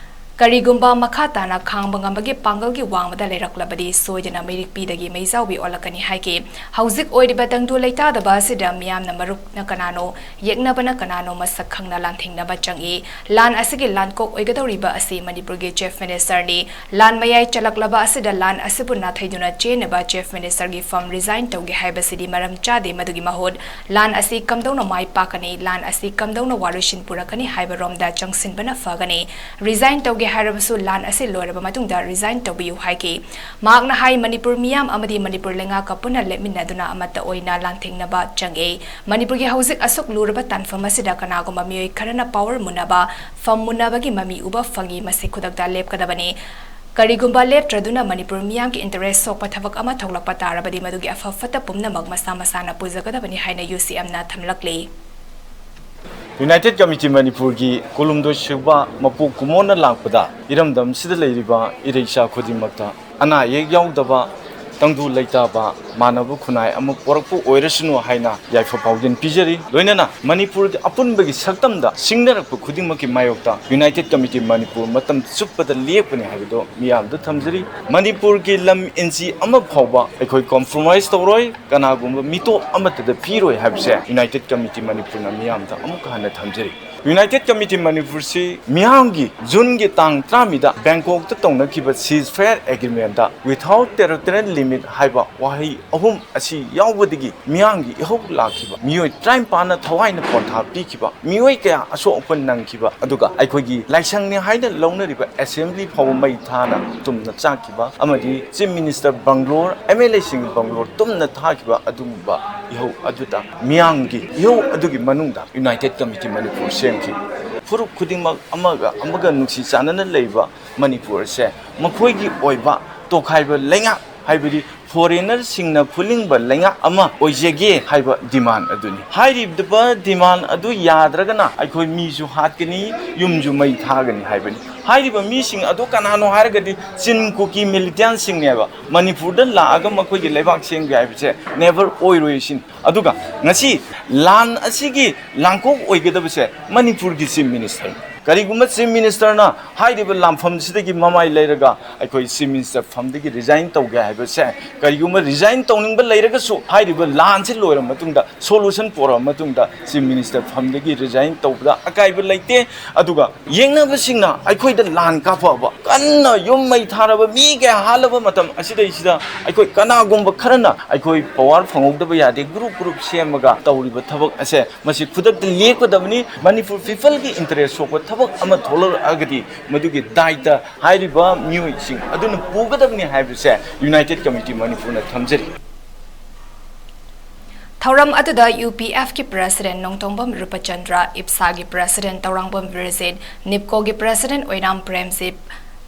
ꯀꯔꯤꯒꯨꯝꯕ ꯃꯈꯥ ꯇꯥꯅ ꯈꯥꯡꯕ ꯉꯝꯕꯒꯤ ꯄꯥꯡꯒꯜꯒꯤ ꯋꯥꯡꯃꯗ ꯂꯩꯔꯛꯂꯕꯗꯤ ꯁꯣꯏꯗꯅ ꯃꯤꯔꯤꯛꯄꯤꯗꯒꯤ ꯃꯩꯖꯥꯎꯕꯤ ꯑꯣꯜꯂꯛꯀꯅꯤ ꯍꯥꯏꯈꯤ꯫ ꯍꯧꯖꯤꯛ ꯑꯣꯏꯔꯤꯕ ꯇꯪꯗꯨ ꯂꯩꯇꯥꯗꯕ ꯑꯁꯤꯗ ꯃꯤꯌꯥꯝꯅ ꯃꯔꯨꯞꯅ ꯀꯅꯥꯅꯣ, ꯌꯦꯛꯅꯕꯅ ꯀꯅꯥꯅꯣ ꯃꯁꯛ ꯈꯪꯅ ꯂꯥꯟꯊꯦꯡꯅꯕ ꯆꯪꯏ꯫ ꯂꯥꯟ ꯑꯁꯤꯒꯤ ꯂꯥꯟꯀꯣꯛ ꯑꯣꯏꯒꯗꯧꯔꯤꯕ ꯑꯁꯤ ꯃꯅꯤꯄꯨꯔꯒꯤ ꯆꯤꯐ ꯃꯤꯅꯤꯁꯇꯔꯅꯤ꯫ ꯂꯥꯟ ꯃꯌꯥꯏ ꯆꯜꯂꯛꯂꯕ ꯑꯁꯤꯗ ꯂꯥꯟ ꯑꯁꯤꯕꯨ ꯅꯥꯊꯩꯗꯨꯅ ꯆꯦꯟꯅꯕ ꯆꯤꯐ ꯃꯤꯅꯤꯁꯇꯔꯒꯤ ꯐꯝ ꯔꯤꯖꯥꯏꯟ ꯇꯧꯒꯦ ꯍꯥꯏꯕꯁꯤꯗꯤ ꯃꯔꯝ ꯆꯥꯗꯦ꯫ ꯃꯗꯨꯒꯤ ꯃꯍꯨꯠ ꯂꯥꯟ ꯑꯁꯤ ꯀꯝꯗꯧꯅ ꯃꯥꯏ ꯄꯥꯛꯀꯅꯤ, ꯂꯥꯟ ꯑꯁꯤ ꯀꯝꯗꯧꯅ ꯋꯥꯔꯣꯏꯁꯤꯟ ꯄꯨꯔꯛꯀꯅꯤ ꯍꯥꯏꯕ ꯔꯣꯝꯗ ꯆꯪꯁꯤꯟꯕꯅ ꯐꯒꯅꯤ꯫ ꯔꯤꯖꯥꯏꯟ ꯇꯧꯒꯦ ꯍꯥꯏꯔꯕꯁꯨ ꯂꯥꯟ ꯑꯁꯤ ꯂꯣꯏꯔꯕ ꯃꯇꯨꯡꯗ ꯔꯤꯖꯥꯏꯟ ꯇꯧꯕꯤꯌꯨ ꯍꯥꯏꯈꯤ꯫ ꯃꯍꯥꯛꯅ ꯍꯥꯏ, ꯃꯅꯤꯄꯨꯔ ꯃꯤꯌꯥꯝ ꯑꯃꯗꯤ ꯃꯅꯤꯄꯨꯔ ꯂꯩꯉꯥꯛꯀ ꯄꯨꯟꯅ ꯂꯦꯞꯃꯤꯟꯅꯗꯨꯅ ꯑꯃꯠꯇ ꯑꯣꯏꯅ ꯂꯥꯟꯊꯦꯡꯅꯕ ꯆꯪꯏ꯫ ꯃꯅꯤꯄꯨꯔꯒꯤ ꯍꯧꯖꯤꯛ ꯑꯁꯨꯛ ꯂꯨꯔꯕ ꯇꯥꯟꯐꯝ ꯑꯁꯤꯗ ꯀꯅꯥꯒꯨꯝꯕ ꯃꯤꯑꯣꯏ ꯈꯔꯅ ꯄꯥꯋꯔ ꯃꯨꯟꯅꯕ, ꯐꯝ ꯃꯨꯟꯅꯕꯒꯤ ꯃꯃꯤ ꯎꯕ ꯐꯪꯏ꯫ ꯃꯁꯤ ꯈꯨꯗꯛꯇ ꯂꯦꯞꯀꯗꯕꯅꯤ꯫ ꯀꯔꯤꯒꯨꯝꯕ ꯂꯦꯞꯇ꯭ꯔꯗꯨꯅ ꯃꯅꯤꯄꯨꯔ ꯃꯤꯌꯥꯝꯒꯤ ꯏꯟꯇꯔꯦꯁ ꯁꯣꯛꯄ ꯊꯕꯛ ꯑꯃ ꯊꯣꯛꯂꯛꯄ ꯇꯥꯔꯕꯗꯤ ꯃꯗꯨꯒꯤ ꯑꯐ ꯐꯠꯇ ꯄꯨꯝꯅꯃꯛ ꯃꯁꯥ ꯃꯁꯥꯅ ꯄꯨꯖꯒꯗꯕꯅꯤ ꯍꯥꯏꯅ ꯌꯨ ꯁꯤ ꯑꯦꯝꯅ ꯊꯝꯂꯛꯂꯤ꯫ ꯌꯨꯅꯥꯏꯇꯦꯗ ꯀꯃꯤꯇꯤ ꯃꯅꯤꯄꯨꯔꯒꯤ ꯀꯨꯟꯍꯨꯝꯗꯣꯏ ꯁꯨꯕ ꯃꯄꯣꯛ ꯀꯨꯝꯑꯣꯟꯅ ꯂꯥꯛꯄꯗ ꯏꯔꯝꯗꯝꯁꯤꯗ ꯂꯩꯔꯤꯕ ꯏꯔꯩꯆꯥ ꯈꯨꯗꯤꯡꯃꯛꯇ ꯑꯅꯥ ꯑꯌꯦꯛ ꯌꯥꯎꯗꯕ, ꯇꯪꯗꯨ ꯂꯩꯇꯥꯕ, ꯃꯥꯟꯅꯕ ꯈꯨꯟꯅꯥꯏ ꯑꯃ ꯄꯣꯔꯛꯄ ꯑꯣꯏꯔꯁꯅꯨ ꯍꯥꯏꯅ ꯌꯥꯏꯐ ꯄꯥꯎꯖꯦꯜ ꯄꯤꯖꯔꯤ꯫ ꯂꯣꯏꯅꯅ ꯃꯅꯤꯄꯨꯔꯒꯤ ꯑꯄꯨꯟꯕꯒꯤ ꯁꯛꯇꯝꯗ ꯁꯤꯡꯅꯔꯛꯄ ꯈꯨꯗꯤꯡꯃꯛꯀꯤ ꯃꯥꯌꯣꯛꯇ ꯌꯨꯅꯥꯏꯇꯦꯗ ꯀꯃꯤꯇꯤ ꯃꯅꯤꯄꯨꯔ ꯃꯇꯝ ꯆꯨꯞꯄꯗ ꯂꯦꯞꯀꯅꯤ ꯍꯥꯏꯕꯗꯨ ꯃꯤꯌꯥꯝꯗ ꯊꯝꯖꯔꯤ꯫ ꯃꯅꯤꯄꯨꯔꯒꯤ ꯂꯝ ꯏꯟꯆꯤ ꯑꯃ ꯐꯥꯎꯕ ꯑꯩꯈꯣꯏ ꯀꯣꯝꯄ꯭ꯔꯣꯃꯥꯏꯁ ꯇꯧꯔꯣꯏ, ꯀꯅꯥꯒꯨꯝꯕ ꯃꯤꯇꯣꯞ ꯑꯃꯠꯇꯗ ꯄꯤꯔꯣꯏ ꯍꯥꯏꯕꯁꯦ ꯌꯨꯅꯥꯏꯇꯦꯗ ꯀꯃꯤꯇꯤ ꯃꯅꯤꯄꯨꯔꯅ ꯃꯤꯌꯥꯝꯗ ꯑꯃꯨꯛꯀ ꯍꯟꯅ ꯊꯝꯖꯔꯤ꯫ ꯌꯨꯅꯥꯏꯇꯦꯗ ꯀꯃꯤꯇꯤ ꯃꯅꯤꯄꯨꯔꯁꯤ ꯃꯤꯌꯥꯝꯒꯤ ꯖꯨꯟꯒꯤ ꯇꯥꯡ ꯇꯔꯥꯃꯔꯤꯗ ꯕꯦꯡꯀꯣꯛꯇ ꯇꯧꯅꯈꯤꯕ ceasefire agreementꯇ without territorial limit ꯅꯨꯃꯤꯠ ꯍꯥꯏꯕ ꯋꯥꯍꯩ ꯑꯍꯨꯝ ꯑꯁꯤ ꯌꯥꯎꯕꯗꯒꯤ ꯃꯤꯌꯥꯝꯒꯤ ꯏꯍꯧ ꯂꯥꯛꯈꯤꯕ, ꯃꯤꯑꯣꯏ ꯇꯔꯥꯅꯤꯄꯥꯟꯅ ꯊꯋꯥꯏꯅ ꯄꯣꯟꯊꯥ ꯄꯤꯈꯤꯕ, ꯃꯤꯑꯣꯏ ꯀꯌꯥ ꯑꯁꯣꯛ ꯑꯄꯟ ꯅꯪꯈꯤꯕ, ꯑꯗꯨꯒ ꯑꯩꯈꯣꯏꯒꯤ ꯂꯥꯏꯁꯪꯅꯤ ꯍꯥꯏꯅ ꯂꯧꯅꯔꯤꯕ assembly ꯐꯥꯎꯕ ꯃꯩ ꯊꯥꯅ ꯇꯨꯝꯅ ꯆꯥꯛꯈꯤꯕ, ꯑꯃꯗꯤ Chief Minister ꯕꯪꯒ꯭ꯂꯣꯔ, MLA ꯁꯤꯡꯒꯤ ꯕꯪꯒ꯭ꯂꯣꯔ ꯇꯨꯝꯅ ꯊꯥꯈꯤꯕ ꯑꯗꯨꯒꯨꯝꯕ ꯏꯍꯧ ꯑꯗꯨꯗ ꯃꯤꯌꯥꯝꯒꯤ ꯏꯍꯧ ꯑꯗꯨꯒꯤ ꯃꯅꯨꯡꯗ United Committee ꯃꯅꯤꯄꯨꯔ ꯁꯦꯝꯈꯤ꯫ ꯐꯨꯔꯨꯞ ꯈꯨꯗꯤꯡꯃꯛ ꯑꯃꯒ ꯑꯃꯒ ꯅꯨꯡꯁꯤ ꯆꯥꯟꯅꯅ ꯂꯩꯕ ꯃꯅꯤꯄꯨꯔ ꯑꯁꯦ ꯃꯈꯣꯏꯒꯤ ꯑꯣꯏꯕ ꯇꯣꯈꯥꯏꯕ ꯂꯩꯉꯥꯛ, ꯍꯥꯏꯕꯗꯤ foreigner ꯁꯤꯡꯅ ꯐꯨꯅꯤꯡꯕ ꯂꯩꯉꯥꯛ ꯑꯃ ꯑꯣꯏꯖꯒꯦ ꯍꯥꯏꯕ demand ꯑꯗꯨꯅꯤ꯫ ꯍꯥꯏꯔꯤꯕ demand ꯑꯗꯨ ꯌꯥꯗ꯭ꯔꯒꯅ ꯑꯩꯈꯣꯏ ꯃꯤꯁꯨ ꯍꯥꯠꯀꯅꯤ, ꯌꯨꯝꯁꯨ ꯃꯩ ꯊꯥꯒꯅꯤ ꯍꯥꯏꯕꯅꯤ꯫ ꯍꯥꯏꯔꯤꯕ ꯃꯤꯁꯤꯡ ꯑꯗꯨ ꯀꯅꯥꯅꯣ ꯍꯥꯏꯔꯒꯗꯤ ꯆꯤꯟ ꯀꯨꯀꯤ militants ꯁꯤꯡꯅꯦꯕ꯫ ꯃꯅꯤꯄꯨꯔꯗ ꯂꯥꯛꯑꯒ ꯃꯈꯣꯏꯒꯤ ꯂꯩꯕꯥꯛ ꯁꯦꯝꯒꯦ ꯍꯥꯏꯕꯁꯦ never ꯑꯣꯏꯔꯣꯏ ꯁꯤꯅꯤ꯫ ꯑꯗꯨꯒ ꯉꯁꯤ ꯂꯥꯟ ꯑꯁꯤꯒꯤ ꯂꯥꯡꯀꯣꯛ ꯑꯣꯏꯒꯗꯕꯁꯦ ꯃꯅꯤꯄꯨꯔꯒꯤ Chief Minister ꯅꯤ꯫ ꯀꯔꯤꯒꯨꯝꯕ Chief Minister ꯅ ꯍꯥꯏꯔꯤꯕ ꯂꯥꯟꯐꯝꯁꯤꯗꯒꯤ ꯃꯃꯥꯏ ꯂꯩꯔꯒ ꯑꯩꯈꯣꯏ Chief Minister ꯐꯝꯗꯒꯤ resign ꯇꯧꯒꯦ ꯍꯥꯏꯕꯁꯦ, ꯀꯔꯤꯒꯨꯝꯕ resign ꯇꯧꯅꯤꯡꯕ ꯂꯩꯔꯒꯁꯨ ꯍꯥꯏꯔꯤꯕ ꯂꯥꯟꯁꯤ ꯂꯣꯏꯔ ꯃꯇꯨꯡꯗ, solution ꯄꯨꯔꯛꯑ ꯃꯇꯨꯡꯗ Chief Minister ꯐꯝꯗꯒꯤ resign ꯇꯧꯕꯗ ꯑꯀꯥꯏꯕ ꯂꯩꯇꯦ꯫ ꯑꯗꯨꯒ ꯌꯦꯡꯅꯕꯁꯤꯡꯅ ꯑꯩꯈꯣꯏꯗ ꯂꯥꯟ ꯀꯥꯞꯄꯛꯑꯕ, ꯀꯟꯅ ꯌꯨꯝ ꯃꯩ ꯊꯥꯔꯕ, ꯃꯤ ꯀꯌꯥ ꯍꯥꯠꯂꯕ ꯃꯇꯝ ꯑꯁꯤꯗꯩꯁꯤꯗ ꯑꯩꯈꯣꯏ ꯀꯅꯥꯒꯨꯝꯕ ꯈꯔꯅ ꯑꯩꯈꯣꯏ power ꯐꯪꯍꯧꯗꯕ ꯌꯥꯗꯦ, group group ꯁꯦꯝꯃꯒ ꯇꯧꯔꯤꯕ ꯊꯕꯛ ꯑꯁꯦ ꯃꯁꯤ ꯈꯨꯗꯛꯇ ꯂꯦꯞꯀꯗꯕꯅꯤ꯫ ꯃꯅꯤꯄꯨꯔ people ꯒꯤ interest ꯁꯣꯛꯄ ꯊꯕꯛ ꯑꯃ ꯊꯣꯛꯂꯛꯑꯒꯗꯤ ꯃꯗꯨꯒꯤ ꯗꯥꯏꯇ ꯍꯥꯏꯔꯤꯕ ꯃꯤꯑꯣꯏꯁꯤꯡ ꯑꯗꯨꯅ ꯄꯨꯒꯗꯕꯅꯤ ꯍꯥꯏꯕꯁꯦ United Committee ꯃꯅꯤꯄꯨꯔꯅ ꯊꯝꯖꯔꯤ꯫ ꯊꯧꯔꯝ ꯑꯗꯨꯗ UPF ꯀꯤ President ꯅꯣꯡꯊꯣꯝꯕꯝ ꯔꯨꯄꯆꯟꯗ꯭ꯔ, IPSA ꯒꯤ President ꯇꯧꯔꯥꯡꯕꯝ ꯕꯤꯔꯖꯤꯠ, NIPCO ꯒꯤ President ꯑꯣꯏꯅꯥꯝ ꯄ꯭ꯔꯦꯝꯖꯤꯠ,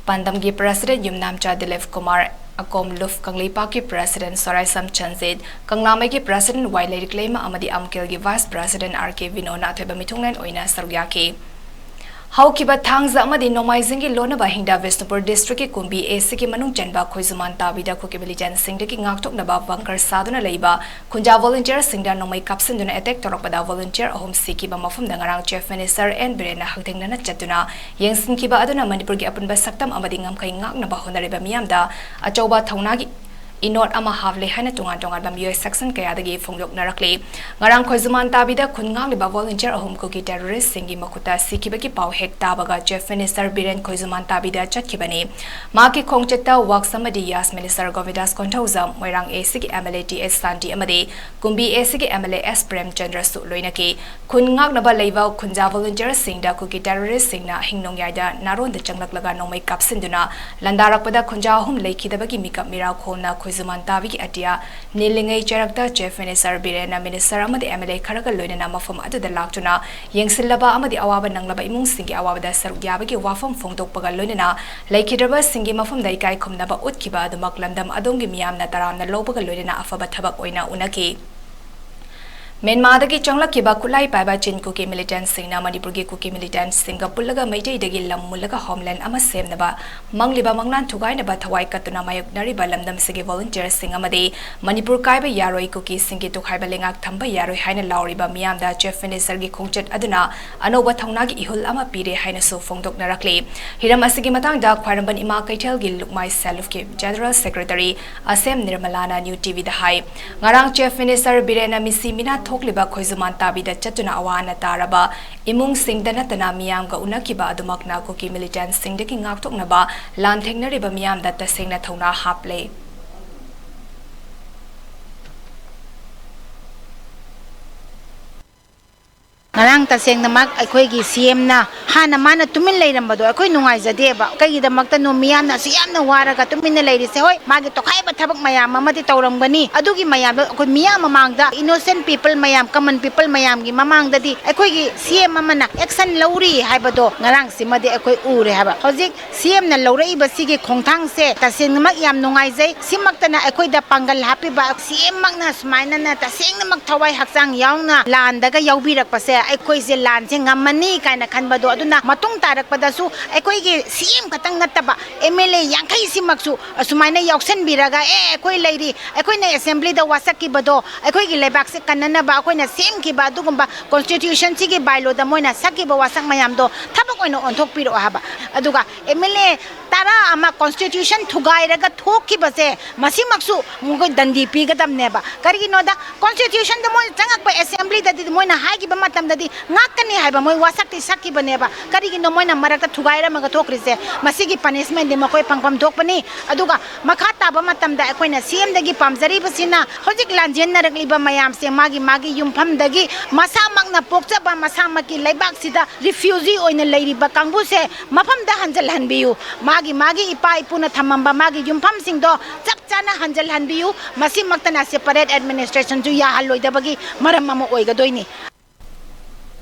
ꯄꯥꯟꯗꯝꯒꯤ President ꯌꯨꯝꯅꯥꯝꯆꯥ ꯗꯤꯂꯤꯞ ꯀꯨꯃꯥꯔ, ꯑꯀꯣꯝ ꯂꯨꯞ ꯀꯪꯂꯩꯄꯥꯛꯀꯤ President ꯁꯣꯔꯥꯏꯁꯝ ꯆꯟꯖꯤꯠ, ꯀꯪꯂꯥꯃꯩꯒꯤ President ꯋꯥꯏ ꯂꯩꯔꯤꯛꯂꯩꯃ ꯑꯃꯗꯤ ꯑꯝꯀꯦꯜꯒꯤ Vice President R K ꯕꯤꯅꯣꯅ ꯑꯊꯣꯏꯕ ꯃꯤꯊꯨꯡꯂꯦꯟ ꯑꯣꯏꯅ ꯁꯔꯨꯛ ꯌꯥꯈꯤ꯫ ꯍꯧꯈꯤꯕ ꯊꯥꯡꯖ ꯑꯃꯗꯤ ꯅꯣꯡꯃꯥꯏꯖꯤꯡꯒꯤ ꯂꯣꯟꯅꯕ ꯑꯍꯤꯡꯗ ꯕꯤꯁꯅꯨꯄꯨꯔ district ꯀꯤ ꯀꯨꯝꯕꯤ AC ꯒꯤ ꯃꯅꯨꯡ ꯆꯟꯕ ꯈꯣꯏꯖꯨꯃꯥꯟ ꯇꯥꯕꯤꯗ ꯀꯨꯀꯤ militants ꯁꯤꯡꯗꯒꯤ ꯉꯥꯛꯊꯣꯛꯅꯕ bunker ꯁꯥꯗꯨꯅ ꯂꯩꯕ ꯈꯨꯟꯖꯥ volunteer ꯁꯤꯡꯗ ꯅꯣꯡꯃꯩ ꯀꯥꯞꯁꯤꯟꯗꯨꯅ attack ꯇꯧꯔꯛꯄꯗ volunteer ꯑꯍꯨꯝ ꯁꯤꯈꯤꯕ ꯃꯐꯝꯗ ꯉꯔꯥꯡ Chief Minister ꯑꯦꯟ ꯕꯤꯔꯦꯟꯅ ꯍꯛꯊꯦꯡꯅꯅ ꯆꯠꯇꯨꯅ ꯌꯦꯡꯁꯤꯟꯈꯤꯕ ꯑꯗꯨꯅ ꯃꯅꯤꯄꯨꯔꯒꯤ ꯑꯄꯨꯟꯕ ꯁꯛꯇꯝ ꯑꯃꯗꯤ ꯉꯝꯈꯩ ꯉꯥꯛꯅꯕ ꯍꯣꯠꯅꯔꯤꯕ ꯃꯤꯌꯥꯝꯗ ꯑꯆꯧꯕ ꯊꯧꯅꯥꯒꯤ ꯏꯅꯣꯠ ꯑꯃ ꯍꯥꯞꯂꯦ ꯍꯥꯏꯅ ꯇꯣꯉꯥꯟ ꯇꯣꯉꯥꯟꯕ ꯃꯤꯑꯣꯏ ꯁꯦꯛꯁꯟ ꯀꯌꯥꯗꯒꯤ ꯐꯣꯡꯗꯣꯛꯅꯔꯛꯂꯤ꯫ ꯉꯔꯥꯡ ꯈꯣꯏꯖꯨꯃꯥꯟ ꯇꯥꯕꯤꯗ ꯈꯨꯟ ꯉꯥꯛꯂꯤꯕ ꯚꯣꯂꯨꯟꯇꯤꯌꯔ ꯑꯍꯨꯝ ꯀꯨꯀꯤ ꯇꯦꯔꯣꯔꯤꯁꯁꯤꯡꯒꯤ ꯃꯈꯨꯠꯇ ꯁꯤꯈꯤꯕꯒꯤ ꯄꯥꯎ ꯍꯦꯛ ꯇꯥꯕꯒ ꯆꯤꯐ ꯃꯤꯅꯤꯁꯇꯔ ꯕꯤꯔꯦꯟ ꯈꯣꯏꯖꯨꯃꯥꯟ ꯇꯥꯕꯤꯗ ꯆꯠꯈꯤꯕꯅꯤ꯫ ꯃꯍꯥꯛꯀꯤ ꯈꯣꯡꯆꯠꯇ ꯋꯥꯛꯁ ꯑꯃꯗꯤ ꯌꯥꯁ ꯃꯤꯅꯤꯁꯇꯔ ꯒꯣꯕꯤꯟꯗꯥꯁ ꯀꯣꯟꯊꯧꯖꯝ, ꯃꯣꯏꯔꯥꯡ ꯑꯦꯁꯤꯒꯤ M L A T S Shanti ꯑꯃꯗꯤ Kumbi ꯑꯦꯁꯤꯒꯤ M L A S ꯄ꯭ꯔꯦꯝꯆꯟꯗ꯭ꯔꯁꯨ ꯂꯣꯏꯅꯈꯤ꯫ ꯈꯨꯟ ꯉꯥꯛꯅꯕ ꯂꯩꯕ ꯈꯨꯟꯖꯥ ꯚꯣꯂꯨꯟꯇꯤꯌꯔꯁꯤꯡꯗ ꯀꯨꯀꯤ ꯇꯦꯔꯣꯔꯤꯁꯁꯤꯡꯅ ꯍꯤꯡ ꯅꯣꯡꯌꯥꯏꯗ ꯅꯥꯔꯣꯟꯗ ꯆꯪꯂꯛꯂꯒ ꯅꯣꯡꯃꯩ ꯀꯥꯞꯁꯤꯟꯗꯨꯅ ꯂꯥꯟꯗꯥꯔꯛꯄꯗ ꯈꯨꯟꯖꯥ ꯑꯍꯨꯝ ꯂꯩꯈꯤꯗꯕꯒꯤ ꯃꯤꯀꯞ ꯃꯤꯔꯥ ꯈꯣꯜꯅ ꯈꯣꯏꯖꯨꯃꯥꯟ ꯇꯥꯕꯤꯒꯤ ꯑꯇꯤꯌꯥ ꯅꯤꯜꯂꯤꯉꯩ ꯆꯩꯔꯛꯇ ꯆꯤꯐ ꯃꯤꯅꯤꯁꯇꯔ ꯕꯤꯔꯦꯟꯅ ꯃꯤꯅꯤꯁꯇꯔ ꯑꯃꯗꯤ ꯑꯦꯝ ꯑꯦꯜ ꯑꯦ ꯈꯔꯒ ꯂꯣꯏꯅꯅ ꯃꯐꯝ ꯑꯗꯨꯗ ꯂꯥꯛꯇꯨꯅ ꯌꯦꯡꯁꯤꯜꯂꯕ ꯑꯃꯗꯤ ꯑꯋꯥꯕ ꯅꯪꯂꯕ ꯏꯃꯨꯡꯁꯤꯡꯒꯤ ꯑꯋꯥꯕꯗ ꯁꯔꯨꯛ ꯌꯥꯕꯒꯤ ꯋꯥꯐꯝ ꯐꯣꯡꯗꯣꯛꯄꯒ ꯂꯣꯏꯅꯅ ꯂꯩꯈꯤꯗ꯭ꯔꯕꯁꯤꯡꯒꯤ ꯃꯐꯝꯗ ꯏꯀꯥꯏ ꯈꯨꯝꯅꯕ ꯎꯠꯈꯤꯕ ꯑꯗꯨꯃꯛ ꯂꯝꯗꯝ ꯑꯗꯣꯝꯒꯤ ꯃꯤꯌꯥꯝꯅ ꯇꯔꯥꯝꯅ ꯂꯧꯕꯒ ꯂꯣꯏꯅꯅ ꯑꯐꯕ ꯊꯕꯛ ꯑꯣꯏꯅ ꯎꯅꯈꯤ꯫ ꯃ꯭ꯌꯥꯟꯃꯥꯔꯗꯒꯤ ꯆꯪꯂꯛꯈꯤꯕ ꯈꯨꯠꯂꯥꯏ ꯄꯥꯏꯕ ꯆꯤꯟ ꯀꯨꯀꯤ ꯃꯤꯂꯤꯇꯦꯟꯠꯁꯤꯡꯅ ꯃꯅꯤꯄꯨꯔꯒꯤ ꯀꯨꯀꯤ ꯃꯤꯂꯤꯇꯦꯟꯠꯁꯤꯡꯒ ꯄꯨꯜꯂꯒ ꯃꯩꯇꯩꯗꯒꯤ ꯂꯝ ꯃꯨꯜꯂꯒ ꯍꯣꯝꯂꯦꯟ ꯑꯃ ꯁꯦꯝꯅꯕ ꯃꯪꯂꯤꯕ ꯃꯪꯂꯥꯟ ꯊꯨꯒꯥꯏꯅꯕ ꯊꯋꯥꯏ ꯀꯠꯇꯨꯅ ꯃꯥꯌꯣꯛꯅꯔꯤꯕ ꯂꯝꯗꯝꯁꯤꯒꯤ ꯚꯣꯂꯨꯟꯇꯤꯌꯔꯁꯤꯡ ꯑꯃꯗꯤ ꯃꯅꯤꯄꯨꯔ ꯀꯥꯏꯕ ꯌꯥꯔꯣꯏ, ꯀꯨꯀꯤꯁꯤꯡꯒꯤ ꯇꯣꯈꯥꯏꯕ ꯂꯩꯉꯥꯛ ꯊꯝꯕ ꯌꯥꯔꯣꯏ ꯍꯥꯏꯅ ꯂꯥꯎꯔꯤꯕ ꯃꯤꯌꯥꯝꯗ ꯆꯤꯐ ꯃꯤꯅꯤꯁꯇꯔꯒꯤ ꯈꯣꯡꯆꯠ ꯑꯗꯨꯅ ꯑꯅꯧꯕ ꯊꯧꯅꯥꯒꯤ ꯏꯍꯨꯜ ꯑꯃ ꯄꯤꯔꯦ ꯍꯥꯏꯅꯁꯨ ꯐꯣꯡꯗꯣꯛꯅꯔꯛꯂꯤ꯫ ꯍꯤꯔꯝ ꯑꯁꯤꯒꯤ ꯃꯇꯥꯡꯗ ꯈ꯭ꯋꯥꯏꯔꯝꯕꯟ ꯏꯃꯥ ꯀꯩꯊꯦꯜꯒꯤ ꯂꯨꯛꯃꯥꯏ ꯁꯦꯜꯐꯀꯤ ꯖꯦꯅꯔꯦꯜ ꯁꯦꯀ꯭ꯔꯦꯇꯔꯤ ꯑꯁꯦꯝ ꯅꯤꯔꯃꯂꯥꯅ ꯅ꯭ꯌꯨ ꯇꯤꯚꯤꯗ ꯍꯥꯏ, ꯉꯔꯥꯡ ꯆꯤꯐ ꯃꯤꯅꯤꯁꯇꯔ ꯕꯤꯔꯦꯟꯅ ꯃꯤꯁꯤ ꯃꯤꯅꯥ ꯊꯣꯛꯂꯤꯕ ꯈꯣꯏꯖꯨꯃꯥꯟ ꯇꯥꯕꯤꯗ ꯆꯠꯇꯨꯅ ꯑꯋꯥ ꯑꯅꯥ ꯇꯥꯔꯕ ꯏꯃꯨꯡꯁꯤꯡꯗ ꯅꯠꯇꯅ ꯃꯤꯌꯥꯝꯒ ꯎꯅꯈꯤꯕ ꯑꯗꯨꯃꯛꯅ ꯀꯨꯀꯤ ꯃꯤꯂꯤꯇꯦꯟꯠꯁꯤꯡꯗꯒꯤ ꯉꯥꯛꯊꯣꯛꯅꯕ ꯂꯥꯟꯊꯦꯡꯅꯔꯤꯕ ꯃꯤꯌꯥꯝꯗ ꯇꯁꯦꯡꯅ ꯊꯧꯅꯥ ꯍꯥꯞꯂꯦ꯫ ꯉꯔꯥꯡ ꯇꯁꯦꯡꯅꯃꯛ ꯑꯩꯈꯣꯏꯒꯤ ꯁꯤ ꯑꯦꯝꯅ ꯍꯥꯟꯅ ꯃꯥꯅ ꯇꯨꯃꯤꯟ ꯂꯩꯔꯝꯕꯗꯣ ꯑꯩꯈꯣꯏ ꯅꯨꯡꯉꯥꯏꯖꯗꯦꯕ꯫ ꯀꯩꯒꯤꯗꯃꯛꯇꯅꯣ ꯃꯤꯌꯥꯝꯅ ꯑꯁꯨꯛ ꯌꯥꯝꯅ ꯋꯥꯔꯒ ꯇꯨꯃꯤꯟꯅ ꯂꯩꯔꯤꯁꯦ? ꯍꯣꯏ, ꯃꯥꯒꯤ ꯇꯣꯈꯥꯏꯕ ꯊꯕꯛ ꯃꯌꯥꯝ ꯑꯃꯗꯤ ꯇꯧꯔꯝꯒꯅꯤ, ꯑꯗꯨꯒꯤ ꯃꯌꯥꯝꯗꯣ ꯑꯩꯈꯣꯏ ꯃꯤꯌꯥꯝ ꯃꯃꯥꯡꯗ, innocent people ꯃꯌꯥꯝ, common people ꯃꯌꯥꯝꯒꯤ ꯃꯃꯥꯡꯗꯗꯤ ꯑꯩꯈꯣꯏꯒꯤ ꯁꯤ ꯑꯦꯝ ꯑꯃꯅ action ꯂꯧꯔꯤ ꯍꯥꯏꯕꯗꯣ ꯉꯔꯥꯡꯁꯤꯃꯗꯤ ꯑꯩꯈꯣꯏ ꯎꯔꯦ ꯍꯥꯏꯕ꯫ ꯍꯧꯖꯤꯛ ꯁꯤ ꯑꯦꯝꯅ ꯂꯧꯔꯛꯏꯕ ꯁꯤꯒꯤ ꯈꯣꯡꯊꯥꯡꯁꯦ ꯇꯁꯦꯡꯅꯃꯛ ꯌꯥꯝ ꯅꯨꯡꯉꯥꯏꯖꯩ꯫ ꯁꯤꯃꯛꯇꯅ ꯑꯩꯈꯣꯏꯗ ꯄꯥꯡꯒꯜ ꯍꯥꯞꯄꯤꯕ ꯁꯤ ꯑꯦꯝꯃꯛꯅ ꯁꯨꯃꯥꯏꯅꯅ ꯇꯁꯦꯡꯅꯃꯛ ꯊꯋꯥꯏ ꯍꯛꯆꯥꯡ ꯌꯥꯎꯅ ꯂꯥꯟꯗꯒ ꯌꯥꯎꯕꯤꯔꯛꯄꯁꯦ ꯑꯩ ꯑꯩꯈꯣꯏꯁꯦ ꯂꯥꯟꯁꯦ ꯉꯝꯃꯅꯤ ꯀꯥꯏꯅ ꯈꯟꯕꯗꯣ, ꯑꯗꯨꯅ ꯃꯇꯨꯡ ꯇꯥꯔꯛꯄꯗꯁꯨ ꯑꯩꯈꯣꯏꯒꯤ ꯁꯤ ꯑꯦꯝ ꯈꯛꯇꯪ ꯅꯠꯇꯕ ꯑꯦꯝ ꯑꯦꯜ ꯑꯦ ꯌꯥꯡꯈꯩꯁꯤꯃꯛꯁꯨ ꯑꯁꯨꯃꯥꯏꯅ ꯌꯥꯎꯁꯟꯕꯤꯔꯒ, "ꯑꯦ, ꯑꯩꯈꯣꯏ ꯂꯩꯔꯤ, ꯑꯩꯈꯣꯏꯅ ꯑꯦꯁꯦꯝꯕ꯭ꯂꯤꯗ ꯋꯥꯁꯛꯈꯤꯕꯗꯣ, ꯑꯩꯈꯣꯏꯒꯤ ꯂꯩꯕꯥꯛꯁꯦ ꯀꯟꯅꯅꯕ ꯑꯩꯈꯣꯏꯅ ꯁꯦꯝꯈꯤꯕ ꯑꯗꯨꯒꯨꯝꯕ ꯀꯣꯟꯁꯇꯤꯇ꯭ꯌꯨꯁꯟꯁꯤꯒꯤ ꯕꯥꯏꯂꯣꯗ ꯃꯣꯏꯅ ꯁꯛꯈꯤꯕ ꯋꯥꯁꯛ ꯃꯌꯥꯝꯗꯣ ꯊꯕꯛ ꯑꯣꯏꯅ ꯑꯣꯟꯊꯣꯛꯄꯤꯔꯛꯑꯣ" ꯍꯥꯏꯕ꯫ ꯑꯗꯨꯒ ꯑꯦꯝ ꯑꯦꯜ ꯑꯦ ꯇꯔꯥ ꯑꯃ ꯀꯣꯟꯁꯇꯤꯇ꯭ꯌꯨꯁꯟ ꯊꯨꯒꯥꯏꯔꯒ ꯊꯣꯛꯈꯤꯕꯁꯦ, ꯃꯁꯤꯃꯛꯁꯨ ꯃꯈꯣꯏ ꯗꯟꯗꯤ ꯄꯤꯒꯗꯕꯅꯦꯕ꯫ ꯀꯔꯤꯒꯤꯅꯣꯗ, ꯀꯣꯟꯁꯇꯤꯇ꯭ꯌꯨꯁꯟꯗ ꯃꯣꯏ ꯆꯪꯉꯛꯄ ꯑꯦꯁꯦꯝꯕ꯭ꯂꯤꯗꯗꯤ ꯃꯣꯏꯅ ꯍꯥꯏꯈꯤꯕ ꯃꯇꯝꯗꯗꯤ ꯉꯥꯛꯀꯅꯤ ꯍꯥꯏꯕ ꯃꯣꯏ ꯋꯥꯁꯛꯇꯤ ꯁꯛꯈꯤꯕꯅꯦꯕ꯫ ꯀꯔꯤꯒꯤꯅꯣ ꯃꯣꯏꯅ ꯃꯔꯛꯇ ꯊꯨꯒꯥꯏꯔꯝꯃꯒ ꯊꯣꯛꯈ꯭ꯔꯤꯁꯦ? ꯃꯁꯤꯒꯤ ꯄꯅꯤꯁꯃꯦꯟꯗꯤ ꯃꯈꯣꯏ ꯐꯪꯐꯝ ꯊꯣꯛꯄꯅꯤ꯫ ꯑꯗꯨꯒ ꯃꯈꯥ ꯇꯥꯕ ꯃꯇꯝꯗ ꯑꯩꯈꯣꯏꯅ ꯁꯤ ꯑꯦꯝꯗꯒꯤ ꯄꯥꯝꯖꯔꯤꯕꯁꯤꯅ, ꯍꯧꯖꯤꯛ ꯂꯥꯟꯖꯦꯟꯅꯔꯛꯂꯤꯕ ꯃꯌꯥꯝꯁꯦ ꯃꯥꯒꯤ ꯃꯥꯒꯤ ꯌꯨꯝꯐꯝꯗꯒꯤ, ꯃꯁꯥꯃꯛꯅ ꯄꯣꯛꯆꯕ ꯃꯁꯥꯃꯛꯀꯤ ꯂꯩꯕꯥꯛꯁꯤꯗ ꯔꯤꯐ꯭ꯌꯨꯖꯤ ꯑꯣꯏꯅ ꯂꯩꯔꯤꯕ ꯀꯥꯡꯕꯨꯁꯦ ꯃꯐꯝꯗ ꯍꯟꯖꯤꯜꯍꯟꯕꯤꯌꯨ꯫ ꯃꯥꯒꯤ ꯃꯥꯒꯤ ꯏꯄꯥ ꯏꯄꯨꯅ ꯊꯝꯃꯝꯕ ꯃꯥꯒꯤ ꯌꯨꯝꯐꯝꯁꯤꯡꯗꯣ ꯆꯞ ꯆꯥꯅ ꯍꯟꯖꯤꯜꯍꯟꯕꯤꯌꯨ꯫ ꯃꯁꯤꯃꯛꯇꯅ ꯁꯦꯄꯔꯦꯠ ꯑꯦꯗꯃꯤꯅꯤꯁꯇ꯭ꯔꯦꯁꯟꯁꯨ ꯌꯥꯍꯜꯂꯣꯏꯗꯕꯒꯤ ꯃꯔꯝ ꯑꯃ ꯑꯣꯏꯒꯗꯣꯏꯅꯤ꯫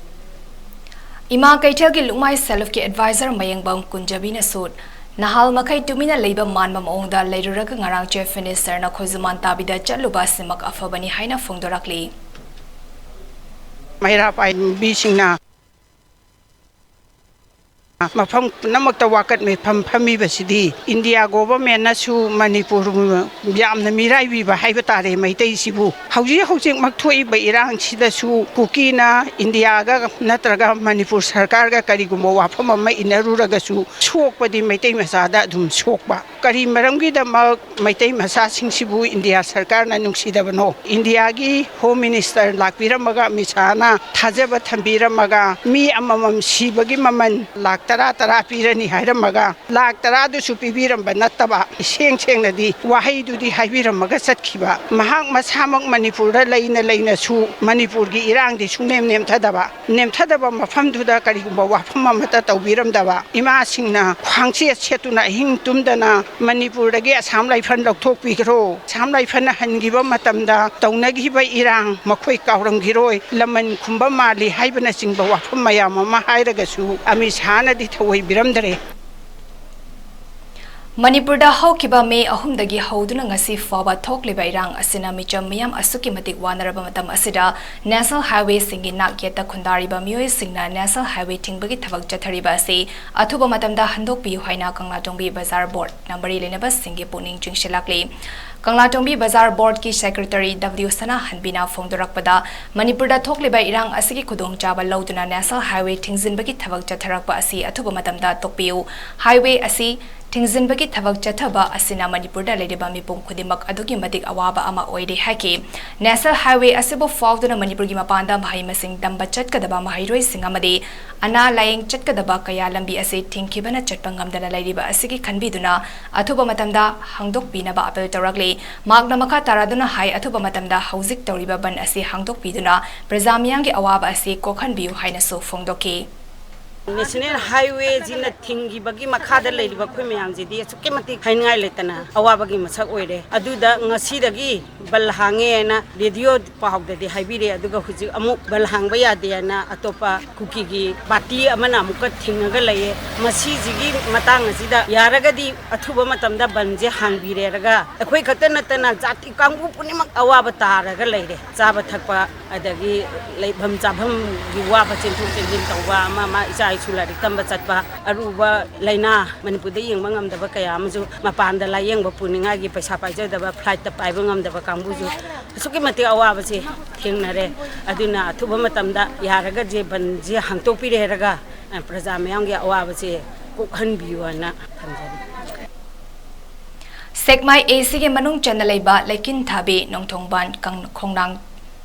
ꯏꯃꯥ ꯀꯩꯊꯦꯜꯒꯤ ꯂꯨꯛꯃꯥꯏ ꯁꯦꯜꯐꯀꯤ ꯑꯦꯗꯚꯥꯏꯖꯔ ꯃꯌꯦꯡꯕꯝ ꯀꯨꯟꯖꯕꯤꯅꯁꯨ ꯅꯍꯥꯜ ꯃꯈꯩ ꯇꯨꯃꯤꯟꯅ ꯂꯩꯕ ꯃꯥꯟꯕ ꯃꯑꯣꯡꯗ ꯂꯩꯔꯨꯔꯒ ꯉꯔꯥꯡ ꯆꯤꯐ ꯃꯤꯅꯤꯁꯇꯔꯅ ꯈꯣꯏꯖꯨꯃꯥꯟ ꯇꯥꯕꯤꯗ ꯆꯠꯂꯨꯕ ꯑꯁꯤꯃꯛ ꯑꯐꯕꯅꯤ ꯍꯥꯏꯅ ꯐꯣꯡꯗꯣꯔꯛꯂꯤ꯫ ꯃꯩꯔꯥ ꯄꯥꯏꯕꯤꯁꯤꯡꯅ ꯃꯐꯝ ꯄꯨꯝꯅꯃꯛꯇ ꯋꯥꯀꯠ ꯃꯤꯐꯝ ꯐꯝꯃꯤꯕꯁꯤꯗꯤ ꯏꯟꯗꯤꯌꯥ ꯒꯣꯚꯔꯟꯃꯦꯟꯅꯁꯨ ꯃꯅꯤꯄꯨꯔ ꯌꯥꯝꯅ ꯃꯤꯔꯥꯏꯕꯤꯕ ꯍꯥꯏꯕ ꯇꯥꯔꯦ꯫ ꯃꯩꯇꯩꯁꯤꯕꯨ ꯍꯧꯖꯤꯛ ꯍꯧꯖꯤꯛꯃꯛ ꯊꯣꯛꯏꯕ ꯏꯔꯥꯡꯁꯤꯗꯁꯨ ꯀꯨꯀꯤꯅ ꯏꯟꯗꯤꯌꯥꯒ ꯅꯠꯇ꯭ꯔꯒ ꯃꯅꯤꯄꯨꯔ ꯁꯔꯀꯥꯔꯒ ꯀꯔꯤꯒꯨꯝꯕ ꯋꯥꯐꯝ ꯑꯃ ꯏꯟꯅꯔꯨꯔꯒꯁꯨ ꯁꯣꯛꯄꯗꯤ ꯃꯩꯇꯩ ꯃꯆꯥꯗ ꯑꯗꯨꯝ ꯁꯣꯛꯄ꯫ ꯀꯔꯤ ꯃꯔꯝꯒꯤꯗꯃꯛ ꯃꯩꯇꯩ ꯃꯆꯥꯁꯤꯡꯁꯤꯕꯨ ꯏꯟꯗꯤꯌꯥ ꯁꯔꯀꯥꯔꯅ ꯅꯨꯡꯁꯤꯗꯕꯅꯣ? ꯏꯟꯗꯤꯌꯥꯒꯤ ꯍꯣꯝ ꯃꯤꯅꯤꯁꯇꯔ ꯂꯥꯛꯄꯤꯔꯝꯃꯒ, ꯑꯃꯤꯠ ꯁꯥꯍꯅ ꯊꯥꯖꯕ ꯊꯝꯕꯤꯔꯝꯃꯒ, ꯃꯤ ꯑꯃꯃꯝ ꯁꯤꯕꯒꯤ ꯃꯃꯜ ꯂꯥꯛ ꯇꯔꯥ ꯇꯔꯥ ꯄꯤꯔꯅꯤ ꯍꯥꯏꯔꯝꯃꯒ, ꯂꯥꯛ ꯇꯔꯥꯗꯨꯁꯨ ꯄꯤꯕꯤꯔꯝꯕ ꯅꯠꯇꯕ, ꯏꯁꯦꯡ ꯁꯦꯡꯅꯗꯤ ꯋꯥꯍꯩꯗꯨꯗꯤ ꯍꯥꯏꯕꯤꯔꯝꯃꯒ ꯆꯠꯈꯤꯕ꯫ ꯃꯍꯥꯛ ꯃꯁꯥꯃꯛ ꯃꯅꯤꯄꯨꯔꯗ ꯂꯩꯅ ꯂꯩꯅꯁꯨ ꯃꯅꯤꯄꯨꯔꯒꯤ ꯏꯔꯥꯡꯗꯤ ꯁꯨꯡꯅꯦꯝ ꯅꯦꯝꯊꯗꯕ, ꯅꯦꯝꯊꯗꯕ ꯃꯐꯝꯗꯨꯗ ꯀꯔꯤꯒꯨꯝꯕ ꯋꯥꯐꯝ ꯑꯃꯠꯇ ꯇꯧꯕꯤꯔꯝꯗꯕ꯫ ꯏꯃꯥꯁꯤꯡꯅ ꯈ꯭ꯋꯥꯡꯆꯦꯠ ꯁꯦꯠꯇꯨꯅ ꯑꯍꯤꯡ ꯇꯨꯝꯗꯅ ꯃꯅꯤꯄꯨꯔꯗꯒꯤ ꯑꯁꯥꯝ ꯔꯥꯏꯐꯜ ꯂꯧꯊꯣꯛꯄꯤꯈ꯭ꯔꯣ, ꯑꯁꯥꯝ ꯔꯥꯏꯐꯜꯅ ꯍꯟꯈꯤꯕ ꯃꯇꯝꯗ ꯇꯧꯅꯈꯤꯕ ꯏꯔꯥꯡ ꯃꯈꯣꯏ ꯀꯥꯎꯔꯝꯈꯤꯔꯣꯏ, ꯂꯃꯟ ꯈꯨꯝꯕ ꯃꯥꯜꯂꯤ ꯍꯥꯏꯕꯅꯆꯤꯡꯕ ꯋꯥꯐꯝ ꯃꯌꯥꯝ ꯑꯃ ꯍꯥꯏꯔꯒꯁꯨ ꯑꯃꯤꯠ ꯁꯥꯍꯅꯗꯤ ꯊꯧꯑꯣꯏꯕꯤꯔꯝꯗꯔꯦ꯫ ꯃꯅꯤꯄꯨꯔꯗ ꯍꯧꯈꯤꯕ ꯃꯦ ꯑꯍꯨꯝꯗꯒꯤ ꯍꯧꯗꯨꯅ ꯉꯁꯤ ꯐꯥꯎꯕ ꯊꯣꯛꯂꯤꯕ ꯏꯔꯥꯡ ꯑꯁꯤꯅ ꯃꯤꯆꯝ ꯃꯤꯌꯥꯝ ꯑꯁꯨꯛꯀꯤ ꯃꯇꯤꯛ ꯋꯥꯅꯔꯕ ꯃꯇꯝ ꯑꯁꯤꯗ, ꯅꯦꯁꯅꯦꯜ ꯍꯥꯏꯋꯦꯁꯤꯡꯒꯤ ꯅꯥꯛ ꯌꯦꯠꯇ ꯈꯨꯟꯗꯥꯔꯤꯕ ꯃꯤꯑꯣꯏꯁꯤꯡꯅ ꯅꯦꯁꯅꯦꯜ ꯍꯥꯏꯋꯦ ꯊꯤꯡꯕꯒꯤ ꯊꯕꯛ ꯆꯠꯊꯔꯤꯕ ꯑꯁꯤ ꯑꯊꯨꯕ ꯃꯇꯝꯗ ꯍꯟꯗꯣꯛꯄꯤꯌꯨ ꯍꯥꯏꯅ ꯀꯪꯂꯥꯇꯣꯡꯕꯤ ꯕꯖꯥꯔ ꯕꯣꯔꯗꯅ ꯃꯔꯤ ꯂꯩꯅꯕꯁꯤꯡꯒꯤ ꯄꯨꯛꯅꯤꯡ ꯆꯤꯡꯁꯤꯜꯂꯛꯂꯤ꯫ ꯀꯪꯂꯥꯇꯣꯡꯕꯤ ꯕꯖꯥꯔ ꯕꯣꯔꯗꯀꯤ ꯁꯦꯀ꯭ꯔꯦꯇꯔꯤ ꯗꯕ꯭ꯂꯤꯎ ꯁꯅꯥꯍꯟꯕꯤꯅ ꯐꯣꯡꯗꯣꯔꯛꯄꯗ, ꯃꯅꯤꯄꯨꯔꯗ ꯊꯣꯛꯂꯤꯕ ꯏꯔꯥꯡ ꯑꯁꯤꯒꯤ ꯈꯨꯗꯣꯡꯆꯥꯕ ꯂꯧꯗꯨꯅ ꯅꯦꯁꯅꯦꯜ ꯍꯥꯏꯋꯦ ꯊꯤꯡꯖꯤꯟꯕꯒꯤ ꯊꯕꯛ ꯆꯠꯊꯔꯛꯄ ꯑꯁꯤ ꯑꯊꯨꯕ ꯃꯇꯝꯗ ꯇꯣꯛꯄꯤꯌꯨ꯫ ꯍꯥꯏꯋꯦ ꯑꯁꯤ ꯊꯤꯡꯖꯤꯟꯕꯒꯤ ꯊꯕꯛ ꯆꯠꯊꯕ ꯑꯁꯤꯅ ꯃꯅꯤꯄꯨꯔꯗ ꯂꯩꯔꯤꯕ ꯃꯤꯄꯨꯝ ꯈꯨꯗꯤꯡꯃꯛ ꯑꯗꯨꯛꯀꯤ ꯃꯇꯤꯛ ꯑꯋꯥꯕ ꯑꯃ ꯑꯣꯏꯔꯦ ꯍꯥꯏꯈꯤ꯫ ꯅꯦꯁꯅꯦꯜ ꯍꯥꯏꯋꯦ ꯑꯁꯤꯕꯨ ꯐꯥꯎꯗꯨꯅ ꯃꯅꯤꯄꯨꯔꯒꯤ ꯃꯄꯥꯟꯗ ꯃꯍꯩ ꯃꯁꯤꯡ ꯇꯝꯕ ꯆꯠꯀꯗꯕ ꯃꯍꯩꯔꯣꯏꯁꯤꯡ ꯑꯃꯗꯤ ꯑꯅꯥ ꯂꯥꯌꯦꯡ ꯆꯠꯀꯗꯕ ꯀꯌꯥ ꯂꯝꯕꯤ ꯑꯁꯤ ꯊꯤꯡꯈꯤꯕꯅ ꯆꯠꯄ ꯉꯝꯗꯅ ꯂꯩꯔꯤꯕ ꯑꯁꯤꯒꯤ ꯈꯟꯕꯤꯗꯨꯅ ꯑꯊꯨꯕ ꯃꯇꯝꯗ ꯍꯥꯡꯗꯣꯛꯄꯤꯅꯕ ꯑꯄꯤꯜ ꯇꯧꯔꯛꯂꯤ꯫ ꯃꯍꯥꯛꯅ ꯃꯈꯥ ꯇꯥꯔꯗꯨꯅ ꯍꯥꯏ, ꯑꯊꯨꯕ ꯃꯇꯝꯗ ꯍꯧꯖꯤꯛ ꯇꯧꯔꯤꯕ ꯕꯟ ꯑꯁꯤ ꯍꯥꯡꯗꯣꯛꯄꯤꯗꯨꯅ ꯄ꯭ꯔꯖꯥ ꯃꯤꯌꯥꯝꯒꯤ ꯑꯋꯥꯕ ꯑꯁꯤ ꯀꯣꯛꯍꯟꯕꯤꯌꯨ ꯍꯥꯏꯅꯁꯨ ꯐꯣꯡꯗꯣꯛꯈꯤ꯫ ꯅꯦꯁꯅꯦꯜ ꯍꯥꯏꯋꯦꯁꯤꯅ ꯊꯤꯡꯈꯤꯕꯒꯤ ꯃꯈꯥꯗ ꯂꯩꯔꯤꯕ ꯑꯩꯈꯣꯏ ꯃꯌꯥꯝꯁꯤꯗꯤ ꯑꯁꯨꯛꯀꯤ ꯃꯇꯤꯛ ꯍꯥꯏꯅꯤꯡꯉꯥꯏ ꯂꯩꯇꯅ ꯑꯋꯥꯕꯒꯤ ꯃꯁꯛ ꯑꯣꯏꯔꯦ꯫ ꯑꯗꯨꯗ ꯉꯁꯤꯗꯒꯤ ꯕꯟ ꯍꯥꯡꯉꯦꯅ ꯔꯦꯗꯤꯑꯣ ꯄꯥꯎꯗꯗꯤ ꯍꯥꯏꯕꯤꯔꯦ, ꯑꯗꯨꯒ ꯍꯧꯖꯤꯛ ꯑꯃꯨꯛ ꯕꯟ ꯍꯥꯡꯕ ꯌꯥꯗꯦꯅ ꯑꯇꯣꯞꯄ ꯀꯨꯀꯤꯒꯤ ꯄꯥꯔꯇꯤ ꯑꯃꯅ ꯑꯃꯨꯛꯀ ꯊꯤꯡꯉꯒ ꯂꯩꯌꯦ꯫ ꯃꯁꯤꯁꯤꯒꯤ ꯃꯇꯥꯡ ꯑꯁꯤꯗ ꯌꯥꯔꯒꯗꯤ ꯑꯊꯨꯕ ꯃꯇꯝꯗ ꯕꯟꯁꯦ ꯍꯥꯡꯕꯤꯔꯦꯔꯒ ꯑꯩꯈꯣꯏ ꯈꯛꯇ ꯅꯠꯇꯅ ꯖꯥꯇꯤ ꯀꯥꯡꯕꯨ ꯄꯨꯝꯅꯃꯛ ꯑꯋꯥꯕ ꯇꯥꯔꯒ ꯂꯩꯔꯦ꯫ ꯆꯥꯕ ꯊꯛꯄ, ꯑꯗꯒꯤ ꯂꯩꯐꯝ ꯆꯥꯐꯝꯒꯤ ꯋꯥꯕ, ꯆꯦꯟꯊꯣꯛ ꯆꯦꯟꯁꯤꯟ ꯇꯧꯕ, ꯑꯃ ꯑꯃ ꯏꯆꯥ ꯏꯁꯨ ꯂꯥꯏꯔꯤꯛ ꯇꯝꯕ ꯆꯠꯄ, ꯑꯔꯨꯕ ꯂꯥꯏꯅꯥ ꯃꯅꯤꯄꯨꯔꯗ ꯌꯦꯡꯕ ꯉꯝꯗꯕ ꯀꯌꯥ ꯑꯃꯁꯨ ꯃꯄꯥꯟꯗ ꯂꯥꯌꯦꯡꯕ ꯄꯨꯅꯤꯡꯉꯥꯏꯒꯤ ꯄꯩꯁꯥ ꯄꯥꯏꯖꯗꯕ, ꯐ꯭ꯂꯥꯏꯠꯇ ꯄꯥꯏꯕ ꯉꯝꯗꯕ ꯀꯥꯡꯕꯨꯁꯨ ꯑꯁꯨꯛꯀꯤ ꯃꯇꯤꯛ ꯑꯋꯥꯕꯁꯦ ꯊꯦꯡꯅꯔꯦ꯫ ꯑꯗꯨꯅ ꯑꯊꯨꯕ ꯃꯇꯝꯗ ꯌꯥꯔꯒꯗꯤ ꯕꯟꯁꯦ ꯍꯥꯡꯇꯣꯛꯄꯤꯔꯦꯔꯒ, ꯑ, ꯄ꯭ꯔꯖꯥ ꯃꯌꯥꯝꯒꯤ ꯑꯋꯥꯕꯁꯦ ꯀꯣꯛꯍꯟꯕꯤꯌꯨ ꯍꯥꯏꯅ ꯊꯝꯖꯔꯤ꯫ ꯁꯦꯛꯃꯥꯏ ꯑꯦꯁꯤꯒꯤ ꯃꯅꯨꯡ ꯆꯟꯅ ꯂꯩꯕ ꯂꯩꯀꯤꯟꯊꯥꯕꯤ, ꯅꯣꯡꯊꯣꯡꯕꯥꯟ, ꯀꯪ-, ꯈꯣꯡꯅꯥꯡ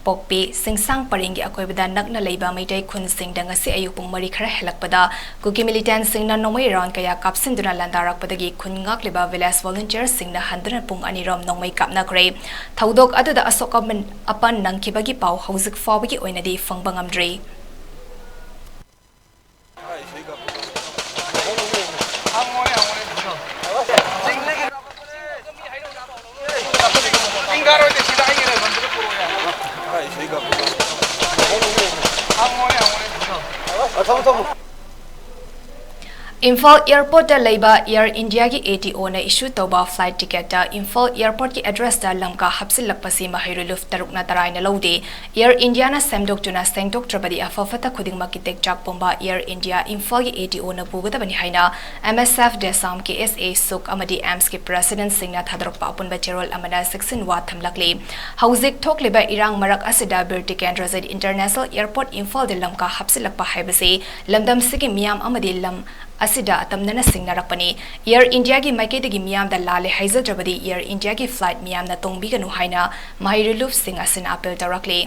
ꯄꯣꯛꯄꯤ, ꯁꯤꯡꯁꯥꯡ ꯄꯔꯦꯡꯒꯤ ꯑꯀꯣꯏꯕꯗ ꯅꯛꯅ ꯂꯩꯕ ꯃꯩꯇꯩ ꯈꯨꯟꯁꯤꯡꯗ ꯉꯁꯤ ꯑꯌꯨꯛ ꯄꯨꯡ ꯃꯔꯤ ꯈꯔ ꯍꯦꯜꯂꯛꯄꯗ ꯀꯨꯀꯤ ꯃꯤꯂꯤꯇꯦꯟꯁꯤꯡꯅ ꯅꯣꯡꯃꯩ ꯔꯥꯎꯟ ꯀꯌꯥ ꯀꯥꯞꯁꯤꯟꯗꯨꯅ ꯂꯥꯟꯗꯥꯔꯛꯄꯗꯒꯤ ꯈꯨꯟ ꯉꯥꯛꯂꯤꯕ ꯚꯤꯂꯦꯖ ꯚꯣꯂꯨꯟꯇꯤꯌꯔꯁꯤꯡꯅ ꯍꯟꯗꯨꯅ ꯄꯨꯡ ꯑꯅꯤꯔꯣꯝ ꯅꯣꯡꯃꯩ ꯀꯥꯞꯅꯈ꯭ꯔꯦ꯫ ꯊꯧꯗꯣꯛ ꯑꯗꯨꯗ ꯑꯁꯣꯛ ꯑꯃꯟ, ꯑꯄꯟ ꯅꯪꯈꯤꯕꯒꯤ ꯄꯥꯎ ꯍꯧꯖꯤꯛ ꯐꯥꯎꯕꯒꯤ ꯑꯣꯏꯅꯗꯤ ꯐꯪꯕ ꯉꯝꯗ꯭ꯔꯤ꯫ ꯏꯝꯐꯥꯜ ꯑꯦꯌꯔꯄꯣꯔꯠꯇ ꯂꯩꯕ ꯑꯦꯌꯔ ꯏꯟꯗꯤꯌꯥꯒꯤ ATOꯅ ꯏꯁꯨ ꯇꯧꯕ ꯐ꯭ꯂꯥꯏꯠ ꯇꯤꯀꯦꯠꯇ ꯏꯝꯐꯥꯜ ꯑꯦꯌꯔꯄꯣꯔꯠꯀꯤ ꯑꯦꯗ꯭ꯔꯦꯁꯇ ꯂꯝꯀꯥ ꯍꯥꯞꯆꯤꯜꯂꯛꯄꯁꯤ ꯃꯍꯩꯔꯣꯏ ꯂꯨꯞ ꯇꯔꯨꯛꯅ ꯇꯔꯥꯏꯅ ꯂꯧꯗꯦ꯫ ꯑꯦꯌꯔ ꯏꯟꯗꯤꯌꯥꯅ ꯁꯦꯝꯗꯣꯛꯇꯨꯅ ꯁꯦꯡꯗꯣꯛꯇ꯭ꯔꯕꯗꯤ ꯑꯐ ꯐꯠꯇ ꯈꯨꯗꯤꯡꯃꯛꯀꯤ ꯇꯦꯛꯆꯥꯛ ꯄꯨꯝꯕ ꯑꯦꯌꯔ ꯏꯟꯗꯤꯌꯥ ꯏꯝꯐꯥꯜꯒꯤ ATOꯅ ꯄꯨꯒꯗꯕꯅꯤ ꯍꯥꯏꯅ MSF, DESAM, KSA, ꯁꯨꯛ ꯑꯃꯗꯤ AIIMSꯀꯤ ꯄ꯭ꯔꯦꯁꯤꯗꯦꯟꯠꯁꯤꯡꯅ ꯊꯥꯗꯣꯔꯛꯄ ꯑꯄꯨꯟꯕ ꯆꯦꯔꯣꯜ ꯑꯃꯅ ꯆꯦꯛꯁꯤꯟꯋꯥ ꯊꯝꯂꯛꯂꯤ꯫ ꯍꯧꯖꯤꯛ ꯊꯣꯛꯂꯤꯕ ꯏꯔꯥꯡ ꯃꯔꯛ ꯑꯁꯤꯗ ꯕꯤꯔ ꯇꯤꯀꯦꯟꯗ꯭ꯔꯖꯤꯠ ꯏꯟꯇꯔꯅꯦꯁꯅꯦꯜ ꯑꯦꯌꯔꯄꯣꯔꯠ ꯏꯝꯐꯥꯜꯗ ꯂꯝꯀꯥ ꯍꯥꯞꯆꯤꯜꯂꯛꯄ ꯍꯥꯏꯕꯁꯤ ꯂꯝꯗꯝꯁꯤꯒꯤ ꯃꯤꯌꯥꯝ ꯑꯃꯗꯤ ꯂꯝ ꯑꯁꯤꯗ ꯑꯇꯝꯅꯅ ꯁꯤꯡꯅꯔꯛꯄꯅꯤ꯫ ꯑꯦꯌꯔ ꯏꯟꯗꯤꯌꯥꯒꯤ ꯃꯥꯏꯀꯩꯗꯒꯤ ꯃꯤꯌꯥꯝꯗ ꯂꯥꯜꯂꯦ ꯍꯥꯏꯖꯗ꯭ꯔꯕꯗꯤ ꯑꯦꯌꯔ ꯏꯟꯗꯤꯌꯥꯒꯤ ꯐ꯭ꯂꯥꯏꯠ ꯃꯤꯌꯥꯝꯅ ꯇꯣꯡꯕꯤꯒꯅꯨ ꯍꯥꯏꯅ ꯃꯍꯩꯔꯣꯏ ꯂꯨꯞꯁꯤꯡ ꯑꯁꯤꯅ ꯑꯄꯤꯜ ꯇꯧꯔꯛꯂꯤ꯫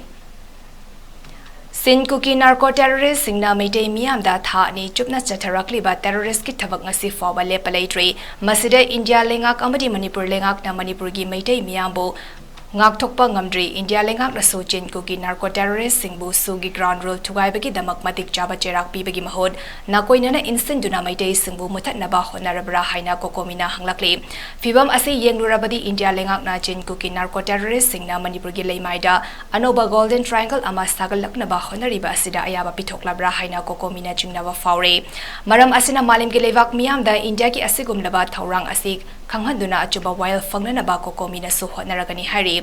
ꯆꯤꯟ ꯀꯨꯀꯤ ꯅꯥꯔꯀꯣ ꯇꯦꯔꯣꯔꯤꯁꯁꯤꯡꯅ ꯃꯩꯇꯩ ꯃꯤꯌꯥꯝꯗ ꯊꯥ ꯑꯅꯤ ꯆꯨꯞꯅ ꯆꯠꯊꯔꯛꯂꯤꯕ ꯇꯦꯔꯣꯔꯤꯁꯀꯤ ꯊꯕꯛ ꯉꯁꯤ ꯐꯥꯎꯕ ꯂꯦꯞꯄ ꯂꯩꯇ꯭ꯔꯤ꯫ ꯃꯁꯤꯗ ꯏꯟꯗꯤꯌꯥ ꯂꯩꯉꯥꯛ ꯑꯃꯗꯤ ꯃꯅꯤꯄꯨꯔ ꯂꯩꯉꯥꯛꯅ ꯃꯅꯤꯄꯨꯔꯒꯤ ꯃꯩꯇꯩ ꯃꯤꯌꯥꯝꯕꯨ ꯉꯥꯛꯊꯣꯛꯄ ꯉꯝꯗ꯭ꯔꯤ꯫ ꯏꯟꯗꯤꯌꯥ ꯂꯩꯉꯥꯛꯅꯁꯨ ꯆꯤꯟ ꯀꯨꯀꯤ ꯅꯥꯔꯀꯣ ꯇꯦꯔꯣꯔꯤꯁꯁꯤꯡꯕꯨ ꯁꯨꯒꯤ ꯒ꯭ꯔꯥꯎꯟ ꯔꯨꯜ ꯊꯨꯒꯥꯏꯕꯒꯤꯗꯃꯛ ꯃꯇꯤꯛ ꯆꯥꯕ ꯆꯩꯔꯥꯛ ꯄꯤꯕꯒꯤ ꯃꯍꯨꯠ ꯅꯥꯀꯣꯏꯅꯅ ꯏꯟꯁꯤꯟꯗꯨꯅ ꯃꯩꯇꯩꯁꯤꯡꯕꯨ ꯃꯨꯊꯠꯅꯕ ꯍꯣꯠꯅꯔꯕ꯭ꯔꯥ ꯍꯥꯏꯅ ꯀꯣꯀꯣꯃꯤꯅ ꯍꯪꯂꯛꯂꯤ꯫ ꯐꯤꯕꯝ ꯑꯁꯤ ꯌꯦꯡꯂꯨꯔꯕꯗꯤ ꯏꯟꯗꯤꯌꯥ ꯂꯩꯉꯥꯛꯅ ꯆꯤꯟ ꯀꯨꯀꯤ ꯅꯥꯔꯀꯣ ꯇꯦꯔꯣꯔꯤꯁꯁꯤꯡꯅ ꯃꯅꯤꯄꯨꯔꯒꯤ ꯂꯩꯃꯥꯏꯗ ꯑꯅꯧꯕ ꯒꯣꯜꯗꯟ ꯇ꯭ꯔꯥꯏꯡꯒꯜ ꯑꯃ ꯁꯥꯒꯠꯂꯛꯅꯕ ꯍꯣꯠꯅꯔꯤꯕ ꯑꯁꯤꯗ ꯑꯌꯥꯕ ꯄꯤꯊꯣꯛꯂꯕ꯭ꯔꯥ ꯍꯥꯏꯅ ꯀꯣꯀꯣꯃꯤꯅ ꯆꯤꯡꯅꯕ ꯐꯥꯎꯔꯤ꯫ ꯃꯔꯝ ꯑꯁꯤꯅ ꯃꯥꯂꯦꯝꯒꯤ ꯂꯩꯕꯥꯛ ꯃꯤꯌꯥꯝꯗ ꯏꯟꯗꯤꯌꯥꯒꯤ ꯑꯁꯤꯒꯨꯝꯂꯕ ꯊꯧꯔꯥꯡ ꯑꯁꯤ ꯈꯪꯍꯟꯗꯨꯅ ꯑꯆꯨꯝꯕ ꯋꯥꯌꯦꯜ ꯐꯪꯅꯅꯕ ꯀꯣꯀꯣꯃꯤꯅꯁꯨ ꯍꯣꯠꯅꯔꯒꯅꯤ ꯍꯥꯏꯔꯤ꯫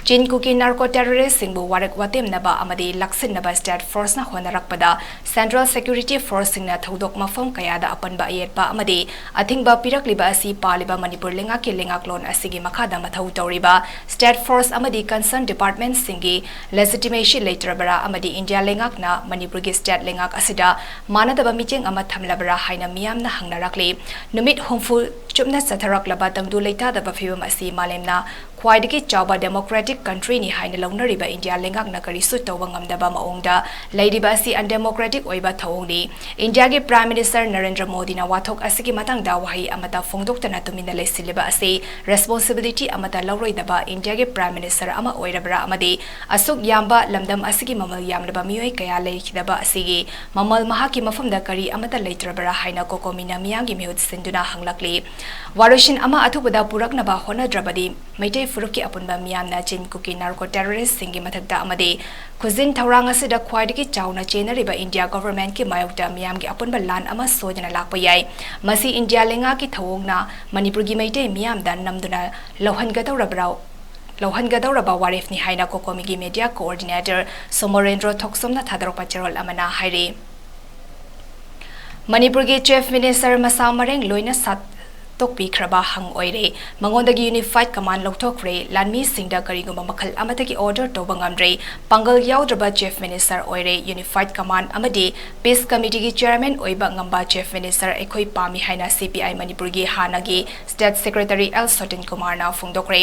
ꯆꯤꯟ ꯀꯨꯀꯤ ꯅꯥꯔꯀꯣ ꯇꯦꯔꯣꯔꯤꯁꯁꯤꯡꯕꯨ ꯋꯥꯔꯛ ꯋꯥꯇꯦꯝꯅꯕ ꯑꯃꯗꯤ ꯂꯥꯛꯁꯤꯟꯅꯕ ꯁ꯭ꯇꯦꯠ ꯐꯣꯔꯁꯅ ꯍꯣꯠꯅꯔꯛꯄꯗ ꯁꯦꯟꯇ꯭ꯔꯦꯜ ꯁꯦꯀ꯭ꯌꯨꯔꯤꯇꯤ ꯐꯣꯔꯁꯁꯤꯡꯅ ꯊꯧꯗꯣꯛ ꯃꯐꯝ ꯀꯌꯥꯗ ꯑꯄꯟꯕ ꯑꯌꯦꯠꯄ ꯑꯃꯗꯤ ꯑꯊꯤꯡꯕ ꯄꯤꯔꯛꯂꯤꯕ ꯑꯁꯤ ꯄꯥꯜꯂꯤꯕ ꯃꯅꯤꯄꯨꯔ ꯂꯩꯉꯥꯛꯀꯤ ꯂꯩꯉꯥꯛꯂꯣꯟ ꯑꯁꯤꯒꯤ ꯃꯈꯥꯗ ꯃꯊꯧ ꯇꯧꯔꯤꯕ ꯁ꯭ꯇꯦꯠ ꯐꯣꯔꯁ ꯑꯃꯗꯤ ꯀꯟꯁꯔꯟ ꯗꯤꯄꯥꯔꯠꯃꯦꯟꯠꯁꯤꯡꯒꯤ ꯂꯦꯖꯤꯇꯤꯃꯦꯁꯤ ꯂꯩꯇ꯭ꯔꯕꯔꯥ ꯑꯃꯗꯤ ꯏꯟꯗꯤꯌꯥ ꯂꯩꯉꯥꯛꯅ ꯃꯅꯤꯄꯨꯔꯒꯤ ꯁ꯭ꯇꯦꯠ ꯂꯩꯉꯥꯛ ꯑꯁꯤꯗ ꯃꯥꯟꯅꯗꯕ ꯃꯤꯠꯌꯦꯡ ꯑꯃ ꯊꯝꯂꯕꯔꯥ ꯍꯥꯏꯅ ꯃꯤꯌꯥꯝꯅ ꯍꯪꯅꯔꯛꯂꯤ꯫ ꯅꯨꯃꯤꯠ ꯍꯨꯝꯐꯨ ꯆꯨꯞꯅ ꯆꯠꯊꯔꯛꯂꯕ ꯇꯪꯗꯨ ꯂꯩꯇꯥꯗꯕ ꯐꯤꯕꯝ ꯑꯁꯤ ꯃꯥꯂꯦꯝꯅ ꯈ꯭ꯋꯥꯏꯗꯒꯤ ꯆꯥꯎꯕ ꯗꯦꯃꯣꯀ꯭ꯔꯦꯇꯤꯛ ꯀꯟꯇ꯭ꯔꯤꯅꯤ ꯍꯥꯏꯅ ꯂꯧꯅꯔꯤꯕ ꯏꯟꯗꯤꯌꯥ ꯂꯩꯉꯥꯛꯅ ꯀꯔꯤꯁꯨ ꯇꯧꯕ ꯉꯝꯗꯕ ꯃꯑꯣꯡꯗ ꯂꯩꯔꯤꯕ ꯑꯁꯤ ꯑꯟꯗꯦꯃꯣꯀ꯭ꯔꯦꯇꯤꯛ ꯑꯣꯏꯕ ꯊꯧꯑꯣꯡꯅꯤ꯫ ꯏꯟꯗꯤꯌꯥꯒꯤ ꯄ꯭ꯔꯥꯏꯝ ꯃꯤꯅꯤꯁꯇꯔ ꯅꯔꯦꯟꯗ꯭ꯔ ꯃꯣꯗꯤꯅ ꯋꯥꯊꯣꯛ ꯑꯁꯤꯒꯤ ꯃꯇꯥꯡꯗ ꯋꯥꯍꯩ ꯑꯃꯠꯇ ꯐꯣꯡꯗꯣꯛꯇꯅ ꯇꯨꯃꯤꯟꯅ ꯂꯩꯁꯤꯜꯂꯤꯕ ꯑꯁꯤ ꯔꯦꯁꯄꯣꯟꯁꯤꯕꯤꯂꯤꯇꯤ ꯑꯃꯠꯇ ꯂꯧꯔꯣꯏꯗꯕ ꯏꯟꯗꯤꯌꯥꯒꯤ ꯄ꯭ꯔꯥꯏꯝ ꯃꯤꯅꯤꯁꯇꯔ ꯑꯃ ꯑꯣꯏꯔꯕ꯭ꯔꯥ ꯑꯃꯗꯤ ꯑꯁꯨꯛ ꯌꯥꯝꯕ ꯂꯝꯗꯝ ꯑꯁꯤꯒꯤ ꯃꯃꯜ ꯌꯥꯝꯂꯕ ꯃꯤꯑꯣꯏ ꯀꯌꯥ ꯂꯩꯈꯤꯗꯕ ꯑꯁꯤꯒꯤ ꯃꯃꯜ ꯃꯍꯥꯛꯀꯤ ꯃꯐꯝꯗ ꯀꯔꯤ ꯑꯃꯠꯇ ꯂꯩꯇ꯭ꯔꯕ꯭ꯔꯥ ꯍꯥꯏꯅ ꯀꯣꯀꯣꯃꯤꯅ ꯃꯤꯌꯥꯝꯒꯤ ꯃꯤꯍꯨꯠ ꯁꯤꯟꯗꯨꯅ ꯍꯪꯂꯛꯂꯤ꯫ ꯋꯥꯔꯣꯏꯁꯤꯟ ꯑꯃ ꯑꯊꯨꯕꯗ ꯄꯨꯔꯛꯅꯕ ꯍꯣꯠꯅꯗ꯭ꯔꯕꯗꯤ ꯃꯩꯇꯩ ꯐꯨꯔꯨꯞꯀꯤ ꯑꯄꯨꯟꯕ ꯃꯤꯌꯥꯝꯅ ꯆꯤꯟ ꯀꯨꯀꯤ ꯅꯥꯔꯀꯣ ꯇꯦꯔꯣꯔꯤꯁꯁꯤꯡꯒꯤ ꯃꯊꯛꯇ ꯑꯃꯗꯤ ꯈꯨꯖꯤꯟ ꯊꯧꯔꯥꯡ ꯑꯁꯤꯗ ꯈ꯭ꯋꯥꯏꯗꯒꯤ ꯆꯥꯎꯅ ꯆꯦꯟꯅꯔꯤꯕ ꯏꯟꯗꯤꯌꯥ ꯒꯣꯚꯔꯟꯃꯦꯟꯠꯀꯤ ꯃꯥꯌꯣꯛꯇ ꯃꯤꯌꯥꯝꯒꯤ ꯑꯄꯨꯟꯕ ꯂꯥꯟ ꯑꯃ ꯁꯣꯏꯗꯅ ꯂꯥꯛꯄ ꯌꯥꯏ꯫ ꯃꯁꯤ ꯏꯟꯗꯤꯌꯥ ꯂꯩꯉꯥꯛꯀꯤ ꯊꯧꯑꯣꯡꯅ ꯃꯅꯤꯄꯨꯔꯒꯤ ꯃꯩꯇꯩ ꯃꯤꯌꯥꯝꯗ ꯅꯝꯗꯨꯅ ꯂꯧꯍꯟꯒꯗꯧꯔꯕ꯭ꯔꯥ, ꯂꯧꯍꯟꯒꯗꯧꯔꯕ ꯋꯥꯔꯦꯞꯅꯤ ꯍꯥꯏꯅ ꯀꯣꯀꯣꯃꯤꯒꯤ ꯃꯦꯗꯤꯌꯥ ꯀꯣꯑꯣꯔꯗꯤꯅꯦꯇꯔ ꯁꯣꯃꯣꯔꯦꯟꯗ꯭ꯔꯣ ꯊꯣꯛꯆꯣꯝꯅ ꯊꯥꯗꯣꯔꯛꯄ ꯆꯦꯔꯣꯜ ꯑꯃꯅ ꯍꯥꯏꯔꯤ꯫ ꯃꯅꯤꯄꯨꯔꯒꯤ ꯆꯤꯐ ꯃꯤꯅꯤꯁꯇꯔ ꯃꯁꯥ ꯃꯔꯦꯡ ꯂꯣꯏꯅ ꯁꯠꯇꯣꯛꯄꯤꯈ꯭ꯔꯕ ꯍꯪ ꯑꯣꯏꯔꯦ꯫ ꯃꯉꯣꯟꯗꯒꯤ ꯌꯨꯅꯤꯐꯥꯏꯗ ꯀꯃꯥꯟ ꯂꯧꯊꯣꯛꯈ꯭ꯔꯦ꯫ ꯂꯥꯟꯃꯤꯁꯤꯡꯗ ꯀꯔꯤꯒꯨꯝꯕ ꯃꯈꯜ ꯑꯃꯠꯇꯒꯤ ꯑꯣꯔꯗꯔ ꯇꯧꯕ ꯉꯝꯗ꯭ꯔꯦ꯫ ꯄꯥꯡꯒꯜ ꯌꯥꯎꯗ꯭ꯔꯕ ꯆꯤꯐ ꯃꯤꯅꯤꯁꯇꯔ ꯑꯣꯏꯔꯦ꯫ ꯌꯨꯅꯤꯐꯥꯏꯗ ꯀꯃꯥꯟ ꯑꯃꯗꯤ ꯄꯤꯁ ꯀꯃꯤꯇꯤꯒꯤ ꯆꯤꯌꯔꯃꯦꯟ ꯑꯣꯏꯕ ꯉꯝꯕ ꯆꯤꯐ ꯃꯤꯅꯤꯁꯇꯔ ꯑꯩꯈꯣꯏ ꯄꯥꯝꯃꯤ ꯍꯥꯏꯅ ꯁꯤ ꯄꯤ ꯑꯥꯏ ꯃꯅꯤꯄꯨꯔꯒꯤ ꯍꯥꯟꯅꯒꯤ ꯁ꯭ꯇꯦꯠ ꯁꯦꯀ꯭ꯔꯦꯇꯔꯤ ꯑꯦꯜ ꯁꯣꯇꯤꯟ ꯀꯨꯃꯥꯔꯅ ꯐꯣꯡꯗꯣꯛꯈ꯭ꯔꯦ꯫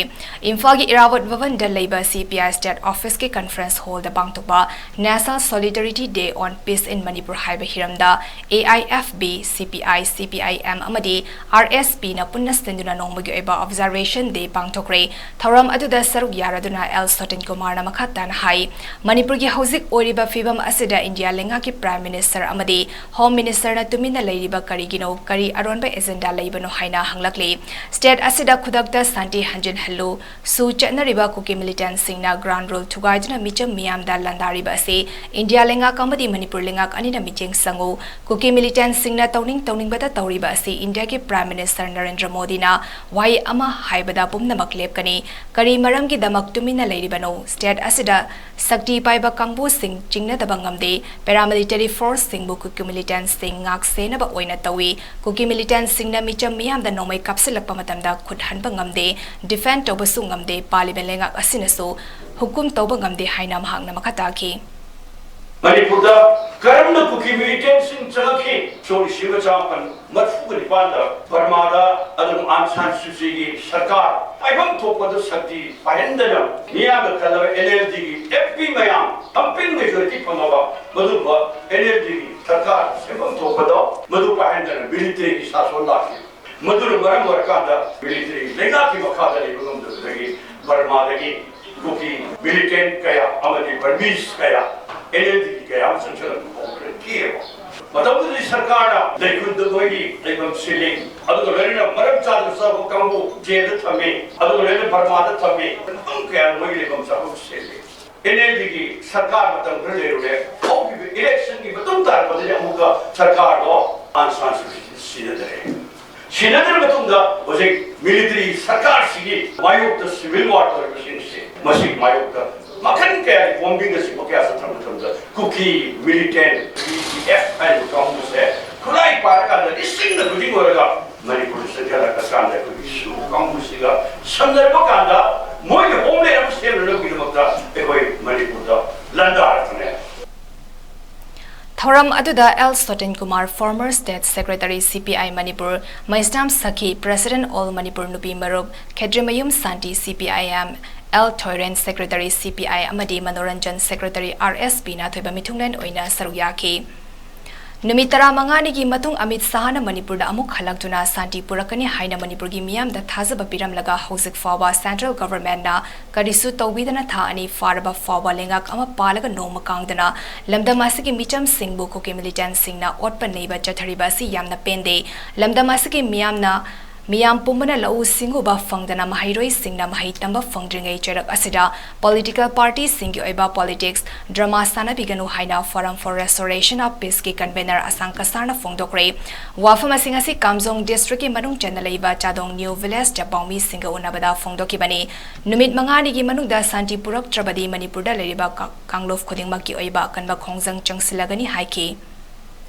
ꯏꯝꯐꯥꯜꯒꯤ ꯏꯔꯥꯕꯣꯠ ꯚꯕꯟꯗ ꯂꯩꯕ ꯁꯤ ꯄꯤ ꯑꯥꯏ ꯁ꯭ꯇꯦꯠ ꯑꯣꯐꯤꯁꯀꯤ ꯀꯟꯐꯔꯦꯟꯁ ꯍꯣꯜꯗ ꯄꯥꯡꯊꯣꯛꯄ National Solidarity Day on Peace in Manipur ꯍꯥꯏꯕ ꯍꯤꯔꯝꯗ ꯑꯦ ꯑꯥꯏ ꯑꯦꯐ ꯕꯤ, ꯁꯤ ꯄꯤ ꯑꯥꯏ, ꯁꯤ ꯄꯤ ꯑꯥꯏ ꯑꯦꯝ ꯑꯃꯗꯤ ꯑꯥꯔ ꯑꯦꯁ ꯄꯤꯅ ꯄꯨꯟꯅ ꯁꯤꯟꯗꯨꯅ ꯅꯣꯡꯃꯒꯤ ꯑꯣꯏꯕ ꯑꯣꯕꯖꯥꯔꯕꯦꯁꯟ ꯗꯦ ꯄꯥꯡꯊꯣꯛꯈ꯭ꯔꯦ꯫ ꯊꯧꯔꯝ ꯑꯗꯨꯗ ꯁꯔꯨꯛ ꯌꯥꯔꯗꯨꯅ ꯑꯦꯜ ꯁꯣꯇꯤꯟ ꯀꯨꯃꯥꯔꯅ ꯃꯈꯥ ꯇꯥꯅ ꯍꯥꯏ, ꯃꯅꯤꯄꯨꯔꯒꯤ ꯍꯧꯖꯤꯛ ꯑꯣꯏꯔꯤꯕ ꯐꯤꯕꯝ ꯑꯁꯤꯗ ꯏꯟꯗꯤꯌꯥ ꯂꯩꯉꯥꯛꯀꯤ ꯄ꯭ꯔꯥꯏꯝ ꯃꯤꯅꯤꯁꯇꯔ ꯑꯃꯗꯤ ꯍꯣꯝ ꯃꯤꯅꯤꯁꯇꯔꯅ ꯇꯨꯃꯤꯟꯅ ꯂꯩꯔꯤꯕ ꯀꯔꯤꯒꯤꯅꯣ? ꯀꯔꯤ ꯑꯔꯣꯟꯕ ꯑꯦꯖꯦꯟꯗꯥ ꯂꯩꯕꯅꯣ ꯍꯥꯏꯅ ꯍꯪꯂꯛꯂꯤ꯫ ꯁ꯭ꯇꯦꯠ ꯑꯁꯤꯗ ꯈꯨꯗꯛꯇ ꯁꯥꯟꯇꯤ ꯍꯟꯖꯤꯟꯍꯜꯂꯨ꯫ ꯁꯨ ꯆꯠꯅꯔꯤꯕ ꯀꯨꯀꯤ ꯃꯤꯂꯤꯇꯦꯟꯠꯁꯤꯡꯅ ꯒ꯭ꯔꯥꯎꯟ ꯔꯨꯜ ꯊꯨꯒꯥꯏꯗꯨꯅ ꯃꯤꯆꯝ ꯃꯤꯌꯥꯝꯗ ꯂꯥꯟꯗꯥꯔꯤꯕ ꯑꯁꯤ ꯏꯟꯗꯤꯌꯥ ꯂꯩꯉꯥꯛ ꯑꯃꯗꯤ ꯃꯅꯤꯄꯨꯔ ꯂꯩꯉꯥꯛ ꯑꯅꯤꯅ ꯃꯤꯠꯌꯦꯡ ꯆꯪꯉꯨ꯫ ꯀꯨꯀꯤ ꯃꯤꯂꯤꯇꯦꯟꯠꯁꯤꯡꯅ ꯇꯧꯅꯤꯡ ꯇꯧꯅꯤꯡꯕꯇ ꯇꯧꯔꯤꯕ ꯑꯁꯤ ꯏꯟꯗꯤꯌꯥꯒꯤ ꯄ꯭ꯔꯥꯏꯝ ꯃꯤꯅꯤꯁꯇꯔ ꯅꯔꯦꯟꯗ꯭ꯔ ꯃꯣꯗꯤꯅ ꯋꯥꯍꯩ ꯑꯃ ꯍꯥꯏꯕꯗ ꯄꯨꯝꯅꯃꯛ ꯂꯦꯞꯀꯅꯤ꯫ ꯀꯔꯤ ꯃꯔꯝꯒꯤꯗꯃꯛ ꯇꯨꯃꯤꯟꯅ ꯂꯩꯔꯤꯕꯅꯣ? ꯁ꯭ꯇꯦꯠ ꯑꯁꯤꯗ ꯁꯛꯇꯤ ꯄꯥꯏꯕ ꯀꯥꯡꯕꯨꯁꯤꯡ ꯆꯤꯡꯅꯗꯕ ꯉꯝꯗꯦ꯫ ꯄꯦꯔꯥꯃꯤꯂꯤꯇꯔꯤ ꯐꯣꯔꯁꯁꯤꯡꯕꯨ ꯀꯨꯀꯤ ꯃꯤꯂꯤꯇꯦꯟꯠꯁꯤꯡ ꯉꯥꯛ ꯁꯦꯟꯅꯕ ꯑꯣꯏꯅ ꯇꯧꯏ꯫ ꯀꯨꯀꯤ ꯃꯤꯂꯤꯇꯦꯟꯠꯁꯤꯡꯅ ꯃꯤꯆꯝ ꯃꯤꯌꯥꯝꯗ ꯅꯣꯡꯃꯩ ꯀꯥꯞꯁꯤꯜꯂꯛꯄ ꯃꯇꯝꯗ ꯈꯨꯠ ꯍꯟꯕ ꯉꯝꯗꯦ, ꯗꯤꯐꯦꯟꯗ ꯇꯧꯕꯁꯨ ꯉꯝꯗꯦ, ꯄꯥꯜꯂꯤꯕ ꯂꯩꯉꯥꯛ ꯑꯁꯤꯅꯁꯨ ꯍꯨꯀꯨꯝ ꯇꯧꯕ ꯉꯝꯗꯦ ꯍꯥꯏꯅ ꯃꯍꯥꯛꯅ ꯃꯈꯥ ꯇꯥꯈꯤ꯫ ꯃꯅꯤꯄꯨꯔꯗ ꯀꯔꯝꯅ ꯀꯨꯀꯤ ꯃꯤꯂꯤꯇꯦꯟꯠꯁꯤꯡ ꯆꯪꯂꯛꯈꯤ? ꯁꯣꯛ ꯂꯤꯁꯤꯡ ꯑꯃ ꯆꯥꯃꯥꯄꯟ ꯃꯔꯤꯐꯨꯒ ꯅꯤꯄꯥꯟꯗ ꯕꯔꯃꯥꯗ ꯑꯗꯨꯝ ꯑꯥꯡ ꯁꯥꯟ ꯁꯨꯆꯤꯒꯤ ꯁꯔꯀꯥꯔ ꯄꯥꯏꯐꯝ ꯊꯣꯛꯄꯗꯨ ꯁꯛꯇꯤ ꯄꯥꯏꯍꯟꯗꯅ ꯃꯤꯌꯥꯝꯅ ꯈꯜꯂꯕ ꯑꯦꯟ ꯑꯦꯜ ꯗꯤꯒꯤ ꯑꯦꯝ ꯄꯤ ꯃꯌꯥꯝ ꯊꯝꯄꯤꯡ ꯃꯦꯖꯣꯔꯤꯇꯤ ꯐꯪꯉꯕ ꯃꯗꯨꯒꯨꯝꯕ ꯑꯦꯟ ꯑꯦꯜ ꯗꯤꯒꯤ ꯁꯔꯀꯥꯔ ꯁꯦꯝꯐꯝ ꯊꯣꯛꯄꯗꯣ ꯃꯗꯨ ꯄꯥꯏꯍꯟꯗꯅ ꯃꯤꯂꯤꯇꯔꯤꯒꯤ ꯁꯥꯁꯣꯟ ꯂꯥꯛꯈꯤ꯫ ꯃꯗꯨꯅ ꯃꯔꯝ ꯑꯣꯏꯔꯀꯥꯟꯗ ꯃꯤꯂꯤꯇꯔꯤ ꯂꯩꯉꯥꯛꯀꯤ ꯃꯈꯥꯗ ꯂꯩꯕ ꯉꯝꯗꯕꯗꯒꯤ ꯕꯔꯃꯥꯗꯒꯤ ꯀꯨꯀꯤ ꯃꯤꯂꯤꯇꯦꯟꯠ ꯀꯌꯥ ꯑꯃꯗꯤ ꯕꯔꯃꯤꯁ ꯀꯌꯥ ꯑꯦꯟ ꯑꯦꯜ ꯗꯤꯒꯤ ꯀꯌꯥ ꯑꯃ ꯆꯪꯁꯤꯜꯂꯛꯄ ꯍꯧꯈ꯭ꯔꯦ꯫ ꯀꯤꯌꯦꯕ꯫ ꯃꯇꯝꯗꯨꯗꯗꯤ ꯁꯔꯀꯥꯔꯅ ꯂꯩꯈꯨꯜꯗ ꯃꯣꯏꯒꯤ ꯂꯩꯐꯝ ꯁꯤꯜꯂꯤ, ꯑꯗꯨꯒ ꯂꯣꯏꯅꯅ ꯃꯔꯝ ꯆꯥꯗꯅ ꯆꯥꯕ ꯀꯥꯡꯕꯨ ꯖꯦꯜꯗ ꯊꯝꯃꯤ, ꯑꯗꯨꯒ ꯂꯣꯏꯅꯅ ꯕꯔꯃꯥꯗ ꯊꯝꯃꯤ꯫ ꯃꯐꯝ ꯀꯌꯥꯗ ꯃꯣꯏꯒꯤ ꯂꯩꯐꯝ ꯆꯥꯐꯝ ꯁꯦꯝꯃꯤ꯫ ꯑꯦꯟ ꯑꯦꯜ ꯗꯤꯒꯤ ꯁꯔꯀꯥꯔ ꯃꯇꯝ ꯈꯔ ꯂꯩꯔꯨꯔꯦ꯫ ꯍꯧꯈꯤꯕ ꯏꯂꯦꯛꯁꯟꯒꯤ ꯃꯇꯨꯡ ꯇꯥꯔꯛꯄꯗꯗꯤ ꯑꯃꯨꯛꯀ ꯁꯔꯀꯥꯔꯗꯣ ꯑꯟ ꯁꯥꯟ ꯁꯨ ꯆꯤ ꯁꯤꯟꯅꯗꯔꯦ꯫ ꯁꯤꯟꯅꯗ꯭ꯔ ꯃꯇꯨꯡꯗ ꯍꯧꯖꯤꯛ ꯃꯤꯂꯤꯇꯔꯤ ꯁꯔꯀꯥꯔꯁꯤꯒꯤ ꯃꯥꯌꯣꯛꯇ ꯁꯤꯚꯤꯜ ꯋꯥꯔ ꯇꯧꯔꯤꯕꯁꯤꯡꯁꯦ, ꯃꯁꯤꯒꯤ ꯃꯥꯌꯣꯛꯇ ꯃꯈꯜ ꯀꯌꯥꯒꯤ ꯕꯣꯝꯕꯤꯡꯅꯆꯤꯡꯕ ꯀꯌꯥ ꯆꯠꯊꯔꯛꯄ ꯃꯇꯝꯗ ꯀꯨꯀꯤ ꯃꯤꯂꯤꯇꯦꯟ ꯕꯤ ꯖꯤ ꯑꯦꯐ ꯍꯥꯏꯔꯤꯕ ꯀꯥꯡꯕꯨꯁꯦ ꯈꯨꯠꯂꯥꯏ ꯄꯥꯏꯔꯀꯥꯟꯗ ꯂꯤꯁꯤꯡꯅ ꯈꯨꯗꯤꯡ ꯑꯣꯏꯔꯒ ꯃꯅꯤꯄꯨꯔꯗ ꯆꯪꯁꯤꯜꯂꯛꯄ ꯀꯥꯟꯗ ꯑꯩꯈꯣꯏꯒꯤ ꯁꯨ ꯀꯥꯡꯕꯨꯁꯤꯒ ꯁꯝꯅꯔꯛꯄ ꯀꯥꯟꯗ ꯃꯣꯏꯒꯤ ꯍꯣꯝꯂꯦꯟ ꯑꯃ ꯁꯦꯝꯅꯅꯕꯒꯤꯗꯃꯛꯇ ꯑꯩꯈꯣꯏ ꯃꯅꯤꯄꯨꯔꯗ ꯂꯥꯟꯗꯥꯔꯛꯄꯅꯦ꯫ ꯊꯧꯔꯝ ꯑꯗꯨꯗ L Sotin Kumar, former state secretary C P I Manipur, Meisnam Sakhi, president All Manipur ꯅꯨꯄꯤ ꯃꯔꯨꯞ, Khetrimayum Shanti C P I M, L Thoiren, secretary C P I ꯑꯃꯗꯤ Manoranjan, secretary R S P ꯅ ꯊꯣꯏꯕ ꯃꯤꯊꯨꯡꯂꯦꯟ ꯑꯣꯏꯅ ꯁꯔꯨꯛ ꯌꯥꯈꯤ꯫ ꯅꯨꯃꯤꯠ ꯇꯔꯥꯃꯉꯥꯅꯤꯒꯤ ꯃꯇꯨꯡ ꯑꯃꯤꯠ ꯁꯥꯍꯅ ꯃꯅꯤꯄꯨꯔꯗ ꯑꯃꯨꯛ ꯍꯜꯂꯛꯇꯨꯅ ꯁꯥꯟꯇꯤ ꯄꯨꯔꯛꯀꯅꯤ ꯍꯥꯏꯅ ꯃꯅꯤꯄꯨꯔꯒꯤ ꯃꯤꯌꯥꯝꯗ ꯊꯥꯖꯕ ꯄꯤꯔꯝꯂꯒ ꯍꯧꯖꯤꯛ ꯐꯥꯎꯕ central government ꯅ ꯀꯔꯤꯁꯨ ꯇꯧꯕꯤꯗꯅ ꯊꯥ ꯑꯅꯤ ꯐꯥꯔꯕ ꯐꯥꯎꯕ ꯂꯩꯉꯥꯛ ꯑꯃ ꯄꯥꯜꯂꯒ ꯅꯣꯡꯃ ꯀꯥꯡꯗꯅ ꯂꯝꯗꯝ ꯑꯁꯤꯒꯤ ꯃꯤꯆꯝꯁꯤꯡꯕꯨ ꯀꯨꯀꯤ militant ꯁꯤꯡꯅ ꯑꯣꯠꯄ ꯅꯩꯕ ꯆꯠꯊꯔꯤꯕ ꯑꯁꯤ ꯌꯥꯝꯅ ꯄꯦꯟꯗꯦ꯫ ꯂꯝꯗꯝ ꯑꯁꯤꯒꯤ ꯃꯤꯌꯥꯝꯅ ꯃꯤꯌꯥꯝ ꯄꯨꯝꯕꯅ ꯂꯧꯎ ꯁꯤꯡꯎꯕ ꯐꯪꯗꯅ ꯃꯍꯩꯔꯣꯏꯁꯤꯡꯅ ꯃꯍꯩ ꯇꯝꯕ ꯐꯪꯗ꯭ꯔꯤꯉꯩ ꯆꯩꯔꯛ ꯑꯁꯤꯗ political party ꯁꯤꯡꯒꯤ ꯑꯣꯏꯕ politics drama ꯁꯥꯟꯅꯕꯤꯒꯅꯨ ꯍꯥꯏꯅ Forum for Restoration of Peace ꯀꯤ convener ꯑꯁꯥꯡ ꯀꯁꯥꯔꯅ ꯐꯣꯡꯗꯣꯛꯈ꯭ꯔꯦ꯫ ꯋꯥꯐꯝ ꯑꯁꯤ ꯉꯁꯤ ꯀꯥꯝꯖꯣꯡ district ꯀꯤ ꯃꯅꯨꯡ ꯆꯟꯅ ꯂꯩꯕ ꯆꯥꯗꯣꯡ New Village ꯇ ꯄꯥꯎꯃꯤꯁꯤꯡꯒ ꯎꯅꯕꯗ ꯐꯣꯡꯗꯣꯛꯈꯤꯕꯅꯤ꯫ ꯅꯨꯃꯤꯠ ꯃꯉꯥꯅꯤꯒꯤ ꯃꯅꯨꯡꯗ ꯁꯥꯟꯇꯤ ꯄꯨꯔꯛꯇ꯭ꯔꯕꯗꯤ ꯃꯅꯤꯄꯨꯔꯗ ꯂꯩꯔꯤꯕ ꯀꯥ-, ꯀꯥꯡꯂꯨꯞ ꯈꯨꯗꯤꯡꯃꯛꯀꯤ ꯑꯣꯏꯕ ꯑꯀꯟꯕ ꯈꯣꯡꯖꯪ ꯆꯪꯁꯤꯜꯂꯒꯅꯤ ꯍꯥꯏꯈꯤ꯫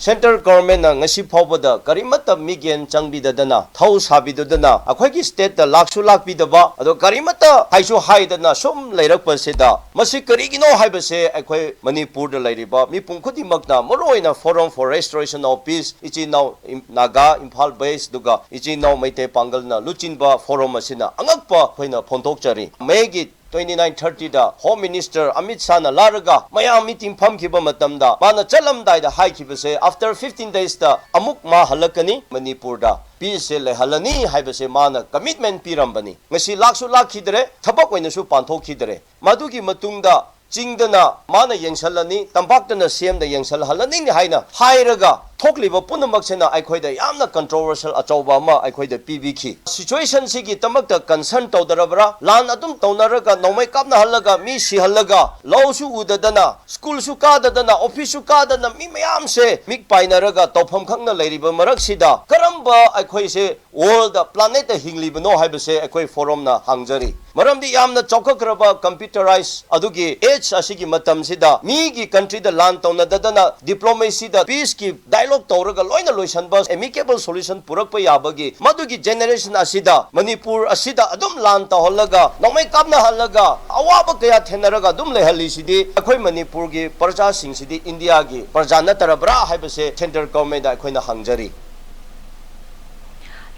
Central government ꯅ ꯉꯁꯤ ꯐꯥꯎꯕꯗ ꯀꯔꯤꯃꯠꯇ ꯃꯤꯠꯌꯦꯡ ꯆꯪꯕꯤꯗꯗꯅ, ꯊꯧ ꯁꯥꯕꯤꯗꯗꯅ, ꯑꯩꯈꯣꯏꯒꯤ state ꯇ ꯂꯥꯛꯁꯨ ꯂꯥꯛꯄꯤꯗꯕ, ꯑꯗꯣ ꯀꯔꯤꯃꯠꯇ ꯍꯥꯏꯁꯨ ꯍꯥꯏꯗꯅ ꯁꯨꯝ ꯂꯩꯔꯛꯄꯁꯤꯗ, ꯃꯁꯤ ꯀꯔꯤꯒꯤꯅꯣ ꯍꯥꯏꯕꯁꯦ ꯑꯩꯈꯣꯏ ꯃꯅꯤꯄꯨꯔꯗ ꯂꯩꯔꯤꯕ ꯃꯤꯄꯨꯝ ꯈꯨꯗꯤꯡꯃꯛꯅ, ꯃꯔꯨꯑꯣꯏꯅ Forum for Restoration of Peace, ꯏꯆꯤꯟ ꯏꯅꯥꯎ ꯏꯝ-, ꯅꯥꯒꯥ, ꯏꯝꯐꯥꯜ base, ꯑꯗꯨꯒ ꯏꯆꯤꯟ ꯏꯅꯥꯎ ꯃꯩꯇꯩ ꯄꯥꯡꯒꯜꯅ ꯂꯨꯆꯤꯡꯕ forum ꯑꯁꯤꯅ ꯑꯉꯛꯄ ꯑꯩꯈꯣꯏꯅ ꯐꯣꯡꯗꯣꯛꯆꯔꯤ꯫ May ꯒꯤ twenty nine thirty ꯗ Home Minister ꯑꯃꯤꯠ ꯁꯥꯍꯅ ꯂꯥꯛꯂꯒ ꯃꯌꯥꯝ meeting ꯐꯝꯈꯤꯕ ꯃꯇꯝꯗ ꯃꯥꯅ ꯆꯠꯂꯝꯗꯥꯏꯗ ꯍꯥꯏꯈꯤꯕꯁꯦ, after fifteen days ꯇ ꯑꯃꯨꯛ ꯃꯥ ꯍꯜꯂꯛꯀꯅꯤ ꯃꯅꯤꯄꯨꯔꯗ, peace ꯁꯦ ꯂꯩꯍꯜꯂꯅꯤ ꯍꯥꯏꯕꯁꯦ ꯃꯥꯅ commitment ꯄꯤꯔꯝꯕꯅꯤ꯫ ꯉꯁꯤ ꯂꯥꯛꯁꯨ ꯂꯥꯛꯈꯤꯗ꯭ꯔꯦ, ꯊꯕꯛ ꯑꯣꯏꯅꯁꯨ ꯄꯥꯡꯊꯣꯛꯈꯤꯗ꯭ꯔꯦ꯫ ꯃꯗꯨꯒꯤ ꯃꯇꯨꯡꯗ ꯆꯤꯡꯗꯅ ꯃꯥꯅ ꯌꯦꯡꯁꯜꯂꯅꯤ, ꯇꯝꯄꯥꯛꯇꯅ ꯁꯤ ꯑꯦꯝꯗ ꯌꯦꯡꯁꯜꯍꯜꯂꯅꯤ ꯍꯥꯏꯅ ꯍꯥꯏꯔꯒ ꯊꯣꯛꯂꯤꯕ ꯄꯨꯝꯅꯃꯛꯁꯤꯅ ꯑꯩꯈꯣꯏꯗ ꯌꯥꯝꯅ controversial ꯑꯆꯧꯕ ꯑꯃ ꯑꯩꯈꯣꯏꯗ ꯄꯤꯕꯤꯈꯤ꯫ Situationꯁꯤꯒꯤꯗꯃꯛꯇ concern ꯇꯧꯗꯔꯕ꯭ꯔꯥ? ꯂꯥꯟ ꯑꯗꯨꯝ ꯇꯧꯅꯔꯒ, ꯅꯣꯡꯃꯩ ꯀꯥꯞꯅꯍꯜꯂꯒ, ꯃꯤ ꯁꯤꯍꯜꯂꯒ, ꯂꯧꯁꯨ ꯎꯗꯗꯅ, ꯁ꯭ꯀꯨꯜꯁꯨ ꯀꯥꯗꯗꯅ, ꯑꯣꯐꯤꯁꯁꯨ ꯀꯥꯗꯅ, ꯃꯤ ꯃꯌꯥꯝꯁꯦ ꯃꯤꯠ ꯄꯥꯏꯅꯔꯒ ꯇꯧꯐꯝ ꯈꯪꯅ ꯂꯩꯔꯤꯕ ꯃꯔꯛꯁꯤꯗ, ꯀꯔꯝꯕ ꯑꯩꯈꯣꯏꯁꯦ worldꯗ, planetꯇ ꯍꯤꯡꯂꯤꯕꯅꯣ ꯍꯥꯏꯕꯁꯦ ꯑꯩꯈꯣꯏ forumꯅ ꯍꯪꯖꯔꯤ꯫ ꯃꯔꯝꯗꯤ ꯌꯥꯝꯅ ꯆꯥꯎꯈꯠꯈ꯭ꯔꯕ computerized ꯑꯗꯨꯒꯤ age ꯑꯁꯤꯒꯤ ꯃꯇꯝꯁꯤꯗ, ꯃꯤꯒꯤ countryꯗ ꯂꯥꯟ ꯇꯧꯅꯗꯗꯅ, diplomacyꯗ, peaceꯀꯤ dialogue ꯇꯧꯔꯒ ꯂꯣꯏꯅ ꯂꯣꯏꯁꯟꯕ, amicable solution ꯄꯨꯔꯛꯄ ꯌꯥꯕꯒꯤ ꯃꯗꯨꯒꯤ generation ꯑꯁꯤꯗ, ꯃꯅꯤꯄꯨꯔ ꯑꯁꯤꯗ ꯑꯗꯨꯝ ꯂꯥꯟ ꯇꯧꯍꯜꯂꯒ, ꯅꯣꯡꯃꯩ ꯀꯥꯞꯅꯍꯜꯂꯒ, ꯑꯋꯥꯕ ꯀꯌꯥ ꯊꯦꯡꯅꯔꯒ ꯑꯗꯨꯝ ꯂꯩꯍꯜꯂꯤꯁꯤꯗꯤ, ꯑꯩꯈꯣꯏ ꯃꯅꯤꯄꯨꯔꯒꯤ ꯄ꯭ꯔꯖꯥꯁꯤꯡꯁꯤꯗꯤ ꯏꯟꯗꯤꯌꯥꯒꯤ ꯄ꯭ꯔꯖꯥ ꯅꯠꯇ꯭ꯔꯕ꯭ꯔꯥ ꯍꯥꯏꯕꯁꯦ central governmentꯗ ꯑꯩꯈꯣꯏꯅ ꯍꯪꯖꯔꯤ꯫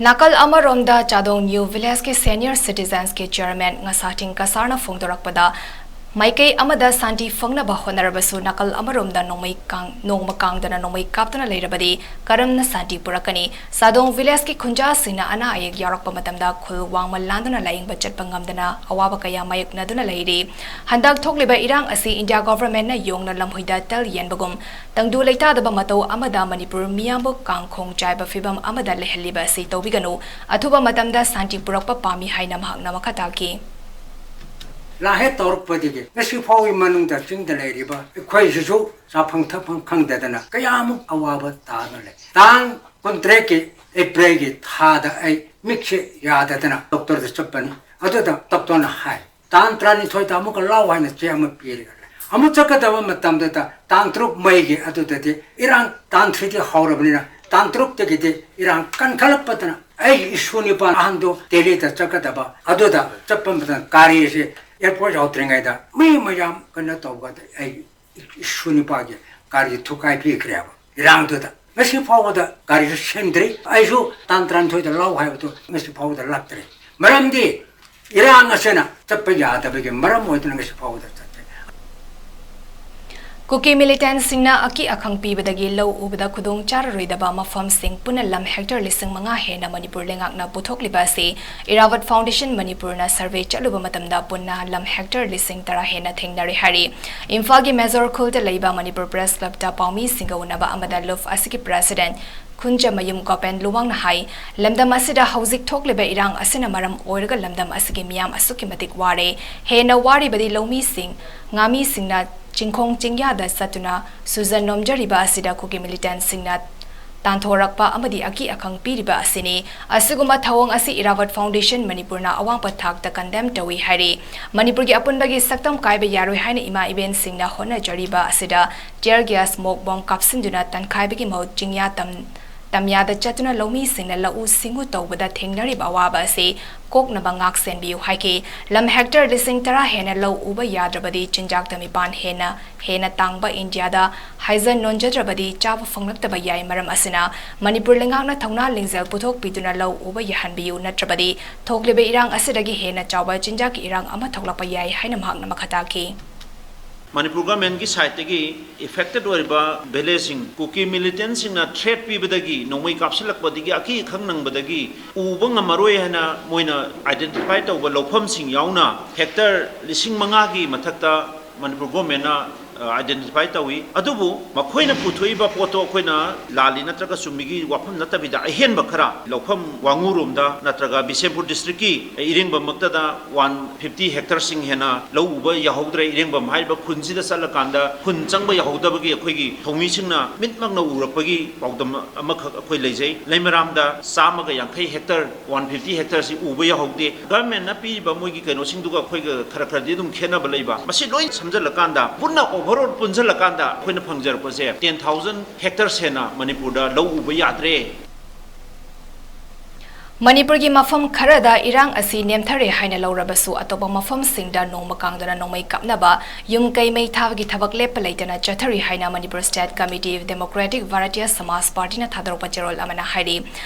ꯅꯥꯀꯜ ꯑꯃꯔꯣꯝꯗ ꯆꯥꯗꯣꯡ New Villageꯀꯤ senior citizensꯀꯤ chairman ꯉꯁꯥꯊꯤꯡ ꯀꯁꯥꯔꯅ ꯐꯣꯡꯗꯣꯔꯛꯄꯗ, ꯃꯥꯏꯀꯩ ꯑꯃꯗ ꯁꯥꯟꯇꯤ ꯐꯪꯅꯕ ꯍꯣꯠꯅꯔꯕꯁꯨ ꯅꯥꯀꯜ ꯑꯃꯔꯣꯝꯗ ꯅꯣꯡꯃꯩ ꯀꯥꯡ-, ꯅꯣꯡꯃ ꯀꯥꯡꯗꯅ ꯅꯣꯡꯃꯩ ꯀꯥꯞꯇꯨꯅ ꯂꯩꯔꯕꯗꯤ ꯀꯔꯝꯅ ꯁꯥꯟꯇꯤ ꯄꯨꯔꯛꯀꯅꯤ? ꯆꯥꯗꯣꯡ Villageꯀꯤ ꯈꯨꯟꯖꯥꯁꯤꯡꯅ ꯑꯅꯥ ꯑꯌꯦꯛ ꯌꯥꯎꯔꯛꯄ ꯃꯇꯝꯗ ꯈꯨꯜ ꯋꯥꯡꯃ ꯂꯥꯟꯗꯨꯅ ꯂꯥꯌꯦꯡꯕ ꯆꯠꯄ ꯉꯝꯗꯅ ꯑꯋꯥꯕ ꯀꯌꯥ ꯃꯥꯌꯣꯛꯅꯗꯨꯅ ꯂꯩꯔꯤ꯫ ꯍꯟꯗꯛ ꯊꯣꯛꯂꯤꯕ ꯏꯔꯥꯡ ꯑꯁꯤ ꯏꯟꯗꯤꯌꯥ governmentꯅ ꯌꯣꯡꯅ ꯂꯝꯍꯨꯏꯗ ꯇꯜ ꯌꯦꯟꯕꯒꯨꯝ ꯇꯪꯗꯨ ꯂꯩꯇꯥꯗꯕ ꯃꯇꯧ ꯑꯃꯗ ꯃꯅꯤꯄꯨꯔ ꯃꯤꯌꯥꯝꯕꯨ ꯀꯥꯡꯈꯣꯡ ꯆꯥꯏꯕ ꯐꯤꯚꯝ ꯑꯃꯗ ꯂꯩꯍꯜꯂꯤꯕ ꯑꯁꯤ ꯇꯧꯕꯤꯒꯅꯨ꯫ ꯑꯊꯨꯕ ꯃꯇꯝꯗ ꯁꯥꯟꯇꯤ ꯄꯨꯔꯛꯄ ꯄꯥꯝꯃꯤ ꯍꯥꯏꯅ ꯃꯍꯥꯛꯅ ꯃꯈꯥ ꯇꯥꯈꯤ꯫ ꯂꯥꯟꯍꯦꯛ ꯇꯧꯔꯛꯄꯗꯒꯤ ꯉꯁꯤ ꯐꯥꯎꯒꯤ ꯃꯅꯨꯡꯗ ꯆꯤꯡꯗ ꯂꯩꯔꯤꯕ ꯑꯩꯈꯣꯏꯁꯤꯁꯨ ꯆꯥꯐꯝ ꯊꯛꯐꯝ ꯈꯪꯗꯗꯅ ꯀꯌꯥꯃꯨꯛ ꯑꯋꯥꯕ ꯇꯥꯗꯨꯅ ꯂꯩ꯫ ꯇꯥꯡ ꯀꯨꯟꯇꯔꯦꯠꯀꯤ Aprilꯒꯤ ꯊꯥꯗ ꯑꯩ ꯃꯤꯠꯁꯦ ꯌꯥꯗꯗꯅ doctorꯗ ꯆꯠꯄꯅꯤ꯫ ꯑꯗꯨꯗ doctorꯅ ꯍꯥꯏ, "ꯇꯥꯡ ꯇꯔꯥꯅꯤꯊꯣꯏꯗ ꯑꯃꯨꯛꯀ ꯂꯥꯛꯑꯣ" ꯍꯥꯏꯅ ꯆꯦ ꯑꯃ ꯄꯤꯔꯒ ꯂꯩ꯫ ꯑꯃꯨꯛ ꯆꯠꯀꯗꯕ ꯃꯇꯝꯗꯨꯗ ꯇꯥꯡ ꯇꯔꯨꯛ Mayꯒꯤ ꯑꯗꯨꯗꯗꯤ ꯏꯔꯥꯡ ꯇꯥꯡ threeꯗꯤ ꯍꯧꯔꯕꯅꯤꯅ ꯇꯥꯡ ꯇꯔꯨꯛꯇꯒꯤꯗꯤ ꯏꯔꯥꯡ ꯀꯟꯈꯠꯂꯛꯄꯗꯅ ꯑꯩꯒꯤ ꯏꯁꯨ ꯅꯨꯄꯥ ꯑꯍꯟꯗꯣ Delhiꯗ ꯆꯠꯀꯗꯕ, ꯑꯗꯨꯗ ꯆꯠꯄ ꯃꯇꯝꯗ ꯒꯥꯔꯤꯁꯤ airport ꯌꯧꯗ꯭ꯔꯤꯉꯩꯗ ꯃꯤ ꯃꯌꯥꯝ ꯀꯩꯅꯣ ꯇꯧꯕꯗ ꯑꯩ ꯏꯁꯨ ꯅꯨꯄꯥꯒꯤ ꯒꯥꯔꯤ ꯊꯨꯒꯥꯏꯕꯤꯈ꯭ꯔꯦꯕ ꯏꯔꯥꯡꯗꯨꯗ꯫ ꯉꯁꯤ ꯐꯥꯎꯕꯗ ꯒꯥꯔꯤꯁꯨ ꯁꯦꯝꯗ꯭ꯔꯤ꯫ ꯑꯩꯁꯨ ꯇꯥꯡ ꯇꯔꯥꯅꯤꯊꯣꯏꯗ ꯂꯥꯛꯑꯣ ꯍꯥꯏꯕꯗꯨ ꯉꯁꯤ ꯐꯥꯎꯕꯗ ꯂꯥꯛꯇ꯭ꯔꯤ꯫ ꯃꯔꯝꯗꯤ ꯏꯔꯥꯡ ꯑꯁꯤꯅ ꯆꯠꯄ ꯌꯥꯗꯕꯒꯤ ꯃꯔꯝ ꯑꯣꯏꯗꯨꯅ ꯉꯁꯤ ꯐꯥꯎꯕꯗ ꯆꯠꯇ꯭ꯔꯤ꯫ ꯀꯨꯀꯤ ꯃꯤꯂꯤꯇꯦꯟꯠꯁꯤꯡꯅ ꯑꯀꯤ ꯑꯈꯪ ꯄꯤꯕꯗꯒꯤ ꯂꯧ ꯎꯕꯗ ꯈꯨꯗꯣꯡ ꯆꯥꯔꯔꯣꯏꯗꯕ ꯃꯐꯝꯁꯤꯡ ꯄꯨꯟꯅ ꯂꯝ ꯍꯦꯛꯇꯔ ꯂꯤꯁꯤꯡ ꯃꯉꯥ ꯍꯦꯟꯅ ꯃꯅꯤꯄꯨꯔ ꯂꯩꯉꯥꯛꯅ ꯄꯨꯊꯣꯛꯂꯤꯕ ꯑꯁꯤ ꯏꯔꯥꯋꯠ ꯐꯥꯎꯟꯗꯦꯁꯟ ꯃꯅꯤꯄꯨꯔꯅ ꯁꯔꯚꯦ ꯆꯠꯂꯨꯕ ꯃꯇꯝꯗ ꯄꯨꯟꯅ ꯂꯝ ꯍꯦꯛꯇꯔ ꯂꯤꯁꯤꯡ ꯇꯔꯥ ꯍꯦꯟꯅ ꯊꯦꯡꯅꯔꯦ ꯍꯥꯏꯔꯤ꯫ ꯏꯝꯐꯥꯜꯒꯤ ꯃꯦꯖꯣꯔ ꯈꯨꯜꯗ ꯂꯩꯕ ꯃꯅꯤꯄꯨꯔ ꯄ꯭ꯔꯦꯁ ꯀ꯭ꯂꯕꯇ ꯄꯥꯎꯃꯤꯁꯤꯡꯒ ꯎꯅꯕ ꯑꯃꯗ ꯂꯨꯐ ꯑꯁꯤꯒꯤ ꯄ꯭ꯔꯦꯁꯤꯗꯦꯟꯠ ꯈꯨꯟꯖꯃꯌꯨꯝ ꯒꯣꯄꯦꯟ ꯂꯨꯋꯥꯡꯅ ꯍꯥꯏ, ꯂꯝꯗꯝ ꯑꯁꯤꯗ ꯍꯧꯖꯤꯛ ꯊꯣꯛꯂꯤꯕ ꯏꯔꯥꯡ ꯑꯁꯤꯅ ꯃꯔꯝ ꯑꯣꯏꯔꯒ ꯂꯝꯗꯝ ꯑꯁꯤꯒꯤ ꯃꯤꯌꯥꯝ ꯑꯁꯨꯛꯀꯤ ꯃꯇꯤꯛ ꯋꯥꯔꯦ꯫ ꯍꯦꯟꯅ ꯋꯥꯔꯤꯕꯗꯤ ꯂꯧꯃꯤꯁꯤꯡ, ꯉꯥꯃꯤꯁꯤꯡꯅ ꯆꯤꯡꯈꯣꯡ ꯆꯤꯡꯌꯥꯗ ꯆꯠꯇꯨꯅ ꯁꯨꯖꯟ ꯅꯣꯝꯖꯔꯤꯕ ꯑꯁꯤꯗ ꯀꯨꯀꯤ ꯃꯤꯂꯤꯇꯦꯟꯠꯁꯤꯡꯅ ꯇꯥꯟꯊꯣꯔꯛꯄ ꯑꯃꯗꯤ ꯑꯀꯤ ꯑꯈꯪ ꯄꯤꯔꯤꯕ ꯑꯁꯤꯅꯤ꯫ ꯑꯁꯤꯒꯨꯝꯕ ꯊꯧꯑꯣꯡ ꯑꯁꯤ ꯏꯔꯥꯋꯠ ꯐꯥꯎꯟꯗꯦꯁꯟ ꯃꯅꯤꯄꯨꯔꯅ ꯑꯋꯥꯡꯕ ꯊꯥꯛꯇ ꯀꯟꯗꯦꯝ ꯇꯧꯏ ꯍꯥꯏꯔꯤ꯫ ꯃꯅꯤꯄꯨꯔꯒꯤ ꯑꯄꯨꯟꯕꯒꯤ ꯁꯛꯇꯝ ꯀꯥꯏꯕ ꯌꯥꯔꯣꯏ ꯍꯥꯏꯅ ꯏꯃꯥ ꯏꯕꯦꯟꯁꯤꯡꯅ ꯍꯣꯠꯅꯖꯔꯤꯕ ꯑꯁꯤꯗ tear gas, smoke bomb ꯀꯥꯞꯁꯤꯟꯗꯨꯅ ꯇꯟꯈꯥꯏꯕꯒꯤ ꯃꯍꯨꯠ ꯆꯤꯡꯌꯥ ꯇꯝ-, ꯇꯝꯌꯥꯗ ꯆꯠꯇꯨꯅ ꯂꯧꯃꯤꯁꯤꯡꯅ ꯂꯧꯎ ꯁꯤꯡꯎ ꯇꯧꯕꯗ ꯊꯦꯡꯅꯔꯤꯕ ꯑꯋꯥꯕ ꯑꯁꯤ ꯀꯣꯛꯅꯕ ꯉꯥꯛ ꯁꯦꯟꯕꯤꯌꯨ ꯍꯥꯏꯈꯤ꯫ ꯂꯝ ꯍꯦꯛꯇꯔ ꯂꯤꯁꯤꯡ ꯇꯔꯥ ꯍꯦꯟꯅ ꯂꯧ ꯎꯕ ꯌꯥꯗ꯭ꯔꯕꯗꯤ ꯆꯤꯟꯖꯥꯛꯇ ꯃꯤꯄꯥꯟ ꯍꯦꯟꯅ, ꯍꯦꯟꯅ ꯇꯥꯡꯕ ꯏꯟꯗꯤꯌꯥꯗ ꯍꯥꯏꯖ ꯅꯣꯟꯖꯗ꯭ꯔꯕꯗꯤ ꯆꯥꯕ ꯐꯪꯂꯛꯇꯕ ꯌꯥꯏ꯫ ꯃꯔꯝ ꯑꯁꯤꯅ ꯃꯅꯤꯄꯨꯔ ꯂꯩꯉꯥꯛꯅ ꯊꯧꯅꯥ ꯂꯤꯡꯖꯦꯜ ꯄꯨꯊꯣꯛꯄꯤꯗꯨꯅ ꯂꯧ ꯎꯕ ꯌꯥꯍꯟꯕꯤꯌꯨ, ꯅꯠꯇ꯭ꯔꯕꯗꯤ ꯊꯣꯛꯂꯤꯕ ꯏꯔꯥꯡ ꯑꯁꯤꯗꯒꯤ ꯍꯦꯟꯅ ꯆꯥꯎꯕ ꯆꯤꯟꯖꯥꯛꯀꯤ ꯏꯔꯥꯡ ꯑꯃ ꯊꯣꯛꯂꯛꯄ ꯌꯥꯏ ꯍꯥꯏꯅ ꯃꯍꯥꯛꯅ ꯃꯈꯥ ꯇꯥꯈꯤ꯫ ꯃꯅꯤꯄꯨꯔ ꯒꯚꯔꯟꯃꯦꯟꯠꯀꯤ ꯁꯥꯏꯠꯇꯒꯤ affected ꯑꯣꯏꯔꯤꯕ ꯚꯤꯂꯦꯖꯁꯤꯡ, ꯀꯨꯀꯤ ꯃꯤꯂꯤꯇꯦꯟꯠꯁꯤꯡꯅ threat ꯄꯤꯕꯗꯒꯤ, ꯅꯣꯡꯃꯩ ꯀꯥꯞꯁꯤꯜꯂꯛꯄꯗꯒꯤ, ꯑꯀꯤ ꯑꯈꯪ ꯅꯪꯕꯗꯒꯤ ꯎꯕ ꯉꯝꯃꯔꯣꯏ ꯍꯥꯏꯅ ꯃꯣꯏꯅ identify ꯇꯧꯕ ꯂꯧꯐꯝꯁꯤꯡ ꯌꯥꯎꯅ ꯍꯦꯛꯇꯔ ꯂꯤꯁꯤꯡ ꯃꯉꯥꯒꯤ ꯃꯊꯛꯇ ꯃꯅꯤꯄꯨꯔ ꯒꯣꯔꯃꯦꯟꯅ, ꯑ, identify ꯇꯧꯏ꯫ ꯑꯗꯨꯕꯨ ꯃꯈꯣꯏꯅ ꯄꯨꯊꯣꯛꯏꯕ ꯄꯣꯠꯇꯣ ꯑꯩꯈꯣꯏꯅ ꯂꯥꯜꯂꯤ ꯅꯠꯇ꯭ꯔꯒ ꯆꯨꯝꯃꯤꯒꯤ ꯋꯥꯐꯝ ꯅꯠꯇꯕꯤꯗ, ꯑꯍꯦꯟꯕ ꯈꯔ ꯂꯧꯐꯝ ꯋꯥꯉꯨꯔꯣꯝꯗ ꯅꯠꯇ꯭ꯔꯒ ꯕꯤꯁꯦꯝꯄꯨꯔ ꯗꯤꯁꯇ꯭ꯔꯤꯛꯀꯤ ꯏꯔꯦꯡꯕꯝꯃꯛꯇꯗ one fifty ꯍꯦꯛꯇꯔꯁꯤꯡ ꯍꯦꯟꯅ ꯂꯧ ꯎꯕ ꯌꯥꯍꯧꯗ꯭ꯔꯦ꯫ ꯏꯔꯦꯡꯕꯝ ꯍꯥꯏꯔꯤꯕ ꯈꯨꯟꯁꯤꯗ ꯆꯠꯂꯀꯥꯟꯗ ꯈꯨꯟ ꯆꯪꯕ ꯌꯥꯍꯧꯗꯕꯒꯤ ꯑꯩꯈꯣꯏꯒꯤ ꯊꯧꯃꯤꯁꯤꯡꯅ ꯃꯤꯠꯃꯛꯅ ꯎꯔꯛꯄꯒꯤ ꯄꯥꯎꯗꯝ ꯑꯃꯈꯛ ꯑꯩꯈꯣꯏ ꯂꯩꯖꯩ꯫ ꯂꯩꯃꯔꯥꯝꯗ ꯆꯥꯝꯃꯒ ꯌꯥꯡꯈꯩ ꯍꯦꯛꯇꯔ, one fifty ꯍꯦꯛꯇꯔꯁꯤ ꯎꯕ ꯌꯥꯍꯧꯗꯦ꯫ ꯒꯚꯔꯟꯃꯦꯟꯠꯅ ꯄꯤꯔꯤꯕ ꯃꯣꯏꯒꯤ ꯀꯩꯅꯣꯁꯤꯡꯗꯨꯒ ꯑꯩꯈꯣꯏꯒ ꯈꯔ ꯈꯔꯗꯤ ꯑꯗꯨꯝ ꯈꯦꯠꯅꯕ ꯂꯩꯕ꯫ ꯃꯁꯤ ꯂꯣꯏ ꯁꯝꯖꯜꯂꯀꯥꯟꯗ, ꯄꯨꯟꯅ overall ꯄꯨꯟꯁꯤꯜꯂꯀꯥꯟꯗ ꯑꯩꯈꯣꯏꯅ ꯐꯪꯖꯔꯛꯄꯁꯦ ten thousand hectares ꯍꯦꯟꯅ ꯃꯅꯤꯄꯨꯔꯗ ꯂꯧ ꯎꯕ ꯌꯥꯗ꯭ꯔꯦ꯫ ꯃꯅꯤꯄꯨꯔꯒꯤ ꯃꯐꯝ ꯈꯔꯗ ꯏꯔꯥꯡ ꯑꯁꯤ ꯅꯦꯝꯊꯔꯦ ꯍꯥꯏꯅ ꯂꯧꯔꯕꯁꯨ, ꯑꯇꯣꯞꯄ ꯃꯐꯝꯁꯤꯡꯗ ꯅꯣꯡꯃ ꯀꯥꯡꯗꯅ ꯅꯣꯡꯃꯩ ꯀꯥꯞꯅꯕ, ꯌꯨꯝ ꯀꯩ ꯃꯩ ꯊꯥꯕꯒꯤ ꯊꯕꯛ ꯂꯦꯞꯄ ꯂꯩꯇꯅ ꯆꯠꯊꯔꯤ ꯍꯥꯏꯅ Manipur state committee democratic Bharatiya ꯁꯃꯥꯖ ꯄꯥꯔꯇꯤꯅ ꯊꯥꯗꯣꯔꯛꯄ ꯆꯦꯔꯣꯜ ꯑꯃꯅ ꯍꯥꯏꯔꯤ꯫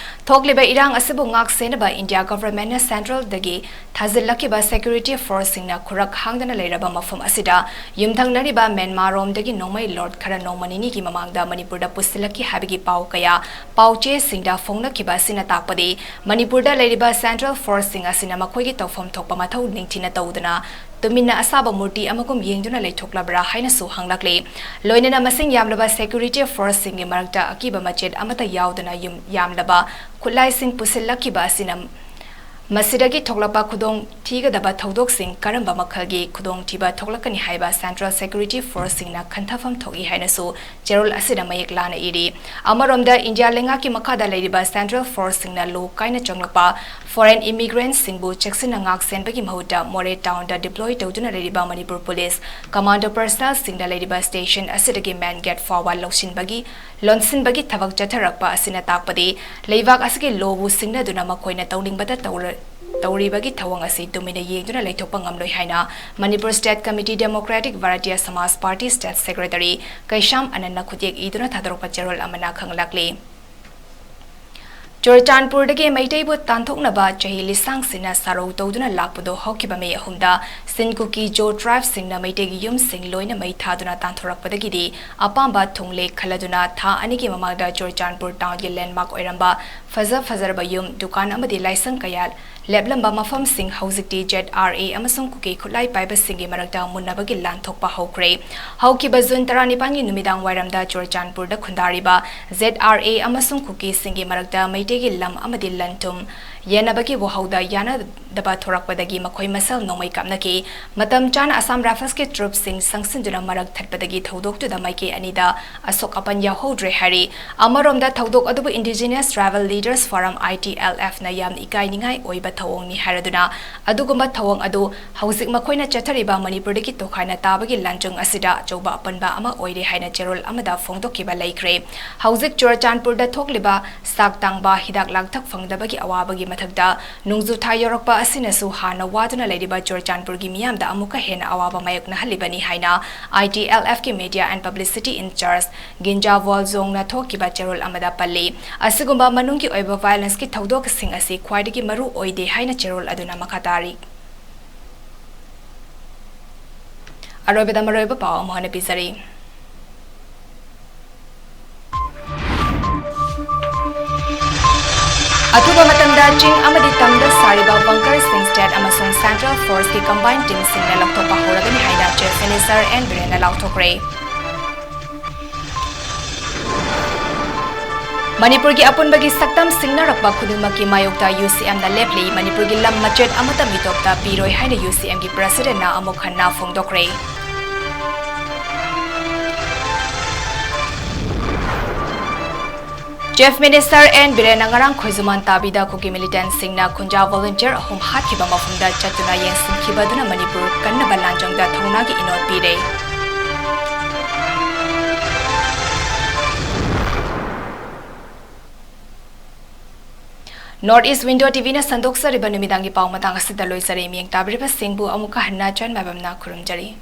ꯊꯣꯛꯂꯤꯕ ꯏꯔꯥꯡ ꯑꯁꯤꯕꯨ ꯉꯥꯛ ꯁꯦꯟꯅꯕ ꯏꯟꯗꯤꯌꯥ ꯒꯚꯔꯟꯃꯦꯟꯠꯅ ꯁꯦꯟꯇ꯭ꯔꯦꯜꯗꯒꯤ ꯊꯥꯖꯤꯜꯂꯛꯈꯤꯕ ꯁꯦꯀ꯭ꯌꯨꯔꯤꯇꯤ ꯐꯣꯔꯁꯁꯤꯡꯅ ꯈꯨꯔꯛ ꯍꯥꯡꯗꯅ ꯂꯩꯔꯕ ꯃꯐꯝ ꯑꯁꯤꯗ ꯌꯨꯝꯊꯪꯅꯔꯤꯕ ꯃ꯭ꯌꯥꯟꯃꯥꯔꯔꯣꯝꯗꯒꯤ ꯅꯣꯡꯃꯩ ꯂꯣꯗ ꯈꯔ ꯅꯣꯡꯃ ꯅꯤꯅꯤꯒꯤ ꯃꯃꯥꯡꯗ ꯃꯅꯤꯄꯨꯔꯗ ꯄꯨꯁꯤꯜꯂꯛꯈꯤ ꯍꯥꯏꯕꯒꯤ ꯄꯥꯎ ꯀꯌꯥ ꯄꯥꯎꯆꯦꯁꯤꯡꯗ ꯐꯣꯡꯅꯈꯤꯕ ꯑꯁꯤꯅ ꯇꯥꯛꯄꯗꯤ, ꯃꯅꯤꯄꯨꯔꯗ ꯂꯩꯔꯤꯕ ꯁꯦꯟꯇ꯭ꯔꯦꯜ ꯐꯣꯔꯁꯁꯤꯡ ꯑꯁꯤꯅ ꯃꯈꯣꯏꯒꯤ ꯇꯧꯐꯝ ꯊꯣꯛꯄ ꯃꯊꯧ ꯅꯤꯡꯊꯤꯅ ꯇꯧꯗꯨꯅ ꯇꯨꯃꯤꯟꯅ ꯑꯁꯥꯕ ꯃꯨꯔꯇꯤ ꯑꯃꯒꯨꯝ ꯌꯦꯡꯗꯨꯅ ꯂꯩꯊꯣꯛꯂꯕ꯭ꯔꯥ ꯍꯥꯏꯅꯁꯨ ꯍꯪꯂꯛꯂꯤ꯫ ꯂꯣꯏꯅꯅ ꯃꯁꯤꯡ ꯌꯥꯝꯂꯕ ꯁꯦꯀ꯭ꯌꯨꯔꯤꯇꯤ ꯐꯣꯔꯁꯁꯤꯡꯒꯤ ꯃꯔꯛꯇ ꯑꯀꯤꯕ ꯃꯆꯦꯠ ꯑꯃꯠꯇ ꯌꯥꯎꯗꯅ ꯌꯨꯝ ꯌꯥꯝꯂꯕ ꯈꯨꯠꯂꯥꯏꯁꯤꯡ ꯄꯨꯁꯤꯜꯂꯛꯈꯤꯕ ꯑꯁꯤꯅ ꯃꯁꯤꯗꯒꯤ ꯊꯣꯛꯂꯛꯄ ꯈꯨꯗꯣꯡ ꯊꯤꯒꯗꯕ ꯊꯧꯗꯣꯛꯁꯤꯡ ꯀꯔꯝꯕ ꯃꯈꯜꯒꯤ ꯈꯨꯗꯣꯡꯊꯤꯕ ꯊꯣꯛꯂꯛꯀꯅꯤ ꯍꯥꯏꯕ ꯁꯦꯟꯇ꯭ꯔꯦꯜ ꯁꯦꯀ꯭ꯌꯨꯔꯤꯇꯤ ꯐꯣꯔꯁꯁꯤꯡꯅ ꯈꯟꯊꯐꯝ ꯊꯣꯛꯏ ꯍꯥꯏꯅꯁꯨ ꯆꯦꯔꯣꯜ ꯑꯁꯤꯗ ꯃꯌꯦꯛ ꯂꯥꯅ ꯏꯔꯤ꯫ ꯑꯃꯔꯣꯝꯗ, ꯏꯟꯗꯤꯌꯥ ꯂꯩꯉꯥꯛꯀꯤ ꯃꯈꯥꯗ ꯂꯩꯔꯤꯕ ꯁꯦꯟꯇ꯭ꯔꯦꯜ ꯐꯣꯔꯁꯁꯤꯡꯅ ꯂꯣ ꯀꯥꯏꯅ ꯆꯪꯂꯛꯄ ꯐꯣꯔꯦꯟ ꯏꯃꯤꯒ꯭ꯔꯦꯟꯠꯁꯤꯡꯕꯨ ꯆꯦꯛꯁꯤꯟꯅ ꯉꯥꯛ ꯁꯦꯟꯕꯒꯤ ꯃꯍꯨꯠꯇ ꯃꯣꯔꯦ ꯇꯥꯎꯟꯗ ꯗꯤꯄ꯭ꯂꯣꯏ ꯇꯧꯗꯨꯅ ꯂꯩꯔꯤꯕ ꯃꯅꯤꯄꯨꯔ ꯄꯨꯂꯤꯁ ꯀꯃꯥꯟꯗꯣ ꯄꯔꯁꯅꯦꯜꯁꯤꯡꯅ ꯂꯩꯔꯤꯕ ꯁ꯭ꯇꯦꯁꯟ ꯑꯁꯤꯗꯒꯤ ꯃꯦꯟ ꯒꯦꯠ ꯐꯥꯎꯕ ꯂꯧꯁꯤꯟꯕꯒꯤ ꯂꯣꯟꯁꯤꯟꯕꯒꯤ ꯊꯕꯛ ꯆꯠꯊꯔꯛꯄ ꯑꯁꯤꯅ ꯇꯥꯛꯄꯗꯤ, ꯂꯩꯕꯥꯛ ꯑꯁꯤꯒꯤ ꯂꯣꯕꯨ ꯁꯤꯡꯅꯗꯨꯅ ꯃꯈꯣꯏꯅ ꯇꯧꯅꯤꯡꯕꯇ ꯇꯧꯔ-, ꯇꯧꯔꯤꯕꯒꯤ ꯊꯧꯑꯣꯡ ꯑꯁꯤ ꯇꯨꯃꯤꯟꯅ ꯌꯦꯡꯗꯨꯅ ꯂꯩꯊꯣꯛꯄ ꯉꯝꯂꯣꯏ ꯍꯥꯏꯅ Manipur state committee democratic Bharatiya ꯁꯃꯥꯖ ꯄꯥꯔꯇꯤ ꯁ꯭ꯇꯦꯠ ꯁꯦꯀ꯭ꯔꯦꯇꯔꯤ ꯀꯩꯁꯥꯝ ꯑꯅꯟꯅ ꯈꯨꯠꯌꯦꯛ ꯏꯗꯨꯅ ꯊꯥꯗꯣꯔꯛꯄ ꯆꯦꯔꯣꯜ ꯑꯃꯅ ꯈꯪꯂꯛꯂꯤ꯫ ꯆꯨꯔꯆꯥꯟꯄꯨꯔꯗꯒꯤ ꯃꯩꯇꯩꯕꯨ ꯇꯥꯟꯊꯣꯛꯅꯕ ꯆꯍꯤ ꯂꯤꯁꯥꯡꯁꯤꯟꯅ ꯁꯥꯔꯧ ꯇꯧꯗꯨꯅ ꯂꯥꯛꯄꯗꯣ ꯍꯧꯈꯤꯕ ꯃꯦ ꯑꯍꯨꯝꯗ ꯁꯤꯟ ꯀꯨꯀꯤ ꯖꯣ ꯇ꯭ꯔꯥꯏꯕꯁꯤꯡꯅ ꯃꯩꯇꯩꯒꯤ ꯌꯨꯝꯁꯤꯡ ꯂꯣꯏꯅ ꯃꯩ ꯊꯥꯗꯨꯅ ꯇꯥꯟꯊꯣꯔꯛꯄꯗꯒꯤꯗꯤ ꯑꯄꯥꯝꯕ ꯊꯨꯡꯂꯦ ꯈꯜꯂꯗꯨꯅ ꯊꯥ ꯑꯅꯤꯒꯤ ꯃꯃꯥꯡꯗ ꯆꯨꯔꯆꯥꯟꯄꯨꯔ ꯇꯥꯎꯟꯒꯤ ꯂꯦꯟꯃꯥꯔꯛ ꯑꯣꯏꯔꯝꯕ ꯐꯖ ꯐꯖꯔꯕ ꯌꯨꯝ, ꯗꯨꯀꯥꯟ ꯑꯃꯗꯤ ꯂꯥꯏꯁꯪ ꯀꯌꯥ ꯂꯦꯞꯂꯝꯕ ꯃꯐꯝꯁꯤꯡ ꯍꯧꯖꯤꯛꯇꯤ ꯖꯦꯗ ꯑꯥꯔ ꯑꯦ ꯑꯃꯁꯨꯡ ꯀꯨꯀꯤ ꯈꯨꯠꯂꯥꯏ ꯄꯥꯏꯕꯁꯤꯡꯒꯤ ꯃꯔꯛꯇ ꯃꯨꯟꯅꯕꯒꯤ ꯂꯥꯟ ꯊꯣꯛꯄ ꯍꯧꯈ꯭ꯔꯦ꯫ ꯍꯧꯈꯤꯕ ꯖꯨꯟ ꯇꯔꯥꯅꯤꯄꯥꯟꯒꯤ ꯅꯨꯃꯤꯗꯥꯡ ꯋꯥꯏꯔꯝꯗ ꯆꯨꯔꯆꯥꯟꯄꯨꯔꯗ ꯈꯨꯟꯗꯥꯔꯤꯕ ꯖꯦꯗ ꯑꯥꯔ ꯑꯦ ꯑꯃꯁꯨꯡ ꯀꯨꯀꯤꯁꯤꯡꯒꯤ ꯃꯔꯛꯇ ꯃꯩꯇꯩꯒꯤ ꯂꯝ ꯑꯃꯗꯤ ꯂꯟ ꯊꯨꯝ ꯌꯦꯟꯅꯕꯒꯤ ꯋꯥꯍꯧꯗ ꯌꯥꯅꯗꯕ ꯊꯣꯔꯛꯄꯗꯒꯤ ꯃꯈꯣꯏ ꯃꯁꯦꯜ ꯅꯣꯡꯃꯩ ꯀꯥꯞꯅꯈꯤ꯫ ꯃꯇꯝ ꯆꯥꯅ ꯑꯁꯥꯝ ꯔꯥꯏꯐꯜꯁꯀꯤ ꯇ꯭ꯔꯨꯞꯁꯤꯡ ꯆꯪꯁꯤꯟꯗꯨꯅ ꯃꯔꯛ ꯊꯠꯄꯗꯒꯤ ꯊꯧꯗꯣꯛꯇꯨꯗ ꯃꯥꯏꯀꯩ ꯑꯅꯤꯗ ꯑꯁꯣꯛ ꯑꯄꯟ ꯌꯥꯎꯍꯧꯗ꯭ꯔꯦ ꯍꯥꯏꯔꯤ꯫ ꯑꯃꯔꯣꯝꯗ ꯊꯧꯗꯣꯛ ꯑꯗꯨꯕꯨ Indigenous Tribal Leaders Forum, I T L F, ꯅ ꯌꯥꯝꯅ ꯏꯀꯥꯏꯅꯤꯡꯉꯥꯏ ꯑꯣꯏꯕ ꯊꯧꯑꯣꯡꯅꯤ ꯍꯥꯏꯔꯗꯨꯅ ꯑꯗꯨꯒꯨꯝꯕ ꯊꯧꯑꯣꯡ ꯑꯗꯨ ꯍꯧꯖꯤꯛ ꯃꯈꯣꯏꯅ ꯆꯠꯊꯔꯤꯕ ꯃꯅꯤꯄꯨꯔꯗꯒꯤ ꯇꯣꯈꯥꯏꯅ ꯇꯥꯕꯒꯤ ꯂꯥꯟꯖꯪ ꯑꯁꯤꯗ ꯑꯆꯧꯕ ꯑꯄꯟꯕ ꯑꯃ ꯑꯣꯏꯔꯦ ꯍꯥꯏꯅ ꯆꯦꯔꯣꯜ ꯑꯃꯗ ꯐꯣꯡꯗꯣꯛꯈꯤꯕ ꯂꯩꯈ꯭ꯔꯦ꯫ ꯍꯧꯖꯤꯛ ꯆꯨꯔꯆꯥꯟꯄꯨꯔꯗ ꯊꯣꯛꯂꯤꯕ ꯆꯥꯛ ꯇꯥꯡꯕ, ꯍꯤꯗꯥꯛ ꯂꯥꯡꯊꯛ ꯐꯪꯗꯕꯒꯤ ꯑꯋꯥꯕꯒꯤ ꯃꯊꯛꯇ ꯅꯣꯡꯖꯨ ꯊꯥ ꯌꯧꯔꯛꯄ ꯑꯁꯤꯅꯁꯨ ꯍꯥꯟꯅ ꯋꯥꯗꯨꯅ ꯂꯩꯔꯤꯕ ꯆꯨꯔꯆꯥꯟꯄꯨꯔꯒꯤ ꯃꯤꯌꯥꯝꯗ ꯑꯃꯨꯛꯀ ꯍꯦꯟꯅ ꯑꯋꯥꯕ ꯃꯥꯌꯣꯛꯅꯍꯜꯂꯤꯕꯅꯤ ꯍꯥꯏꯅ I T L F ꯀꯤ Media and Publicity in Charge ꯒꯤꯟꯖꯥ ꯋꯥꯜꯖꯣꯡꯅ ꯊꯣꯛꯈꯤꯕ ꯆꯦꯔꯣꯜ ꯑꯃꯗ ꯄꯜꯂꯤ꯫ ꯑꯁꯤꯒꯨꯝꯕ ꯃꯅꯨꯡꯒꯤ ꯑꯣꯏꯕ violence ꯀꯤ ꯊꯧꯗꯣꯛꯁꯤꯡ ꯑꯁꯤ ꯈ꯭ꯋꯥꯏꯗꯒꯤ ꯃꯔꯨ ꯑꯣꯏꯗꯦ ꯍꯥꯏꯅ ꯆꯦꯔꯣꯜ ꯑꯗꯨꯅ ꯃꯈꯥ ꯇꯥꯔꯤ꯫ ꯑꯔꯣꯏꯕꯗ ꯃꯔꯨꯑꯣꯏꯕ ꯄꯥꯎ ꯑꯃꯨꯛ ꯍꯟꯅ ꯄꯤꯖꯔꯤ꯫ ꯑꯊꯨꯕ ꯃꯇꯝꯗ ꯆꯤꯡ ꯑꯃꯗꯤ ꯇꯝꯗ ꯁꯥꯔꯤꯕ bunker ꯁꯤꯡ state ꯑꯃꯁꯨꯡ central force ꯀꯤ combined team ꯁꯤꯡꯅ ꯂꯧꯊꯣꯛꯄ ꯍꯧꯔꯒꯅꯤ ꯍꯥꯏꯅ Chief Minister N ꯕꯤꯔꯦꯟꯅ ꯂꯥꯎꯊꯣꯛꯈ꯭ꯔꯦ꯫ ꯃꯅꯤꯄꯨꯔꯒꯤ ꯑꯄꯨꯟꯕꯒꯤ ꯁꯛꯇꯝ ꯁꯤꯡꯅꯔꯛꯄ ꯈꯨꯗꯤꯡꯃꯛꯀꯤ ꯃꯥꯌꯣꯛꯇ U C M ꯅ ꯂꯦꯞꯂꯤ꯫ ꯃꯅꯤꯄꯨꯔꯒꯤ ꯂꯝ ꯃꯆꯦꯠ ꯑꯃꯠꯇ ꯃꯤꯇꯣꯞꯇ ꯄꯤꯔꯣꯏ ꯍꯥꯏꯅ U C M ꯒꯤ President ꯅ ꯑꯃꯨꯛ ꯍꯟꯅ ꯐꯣꯡꯗꯣꯛꯈ꯭ꯔꯦ꯫ Chief Minister N ꯕꯤꯔꯦꯟꯅ ꯉꯔꯥꯡ ꯈꯣꯏꯖꯨꯃꯥꯟ ꯇꯥꯕꯤꯗ ꯀꯨꯀꯤ militant ꯁꯤꯡꯅ ꯈꯨꯟꯖꯥ volunteer ꯑꯍꯨꯝ ꯍꯥꯠꯈꯤꯕ ꯃꯐꯝꯗ ꯆꯠꯇꯨꯅ ꯌꯦꯡꯁꯤꯟꯈꯤꯕ ꯑꯗꯨꯅ ꯃꯅꯤꯄꯨꯔ ꯀꯟꯅꯕ ꯂꯥꯟꯖꯪꯗ ꯊꯧꯅꯥꯒꯤ ꯏꯅꯣꯠ ꯄꯤꯔꯦ꯫ North East Window T V ꯅ ꯁꯟꯗꯣꯛꯆꯔꯤꯕ ꯅꯨꯃꯤꯗꯥꯡꯒꯤ ꯄꯥꯎ ꯃꯇꯥꯡ ꯑꯁꯤꯗ ꯂꯣꯏꯖꯔꯦ꯫ ꯃꯤꯠꯌꯦꯡ ꯇꯥꯕꯤꯔꯤꯕꯁꯤꯡꯕꯨ ꯑꯃꯨꯛꯀ ꯍꯟꯅ ꯆꯟꯃꯥꯏꯕꯝꯅ ꯈꯨꯔꯨꯝꯖꯔꯤ꯫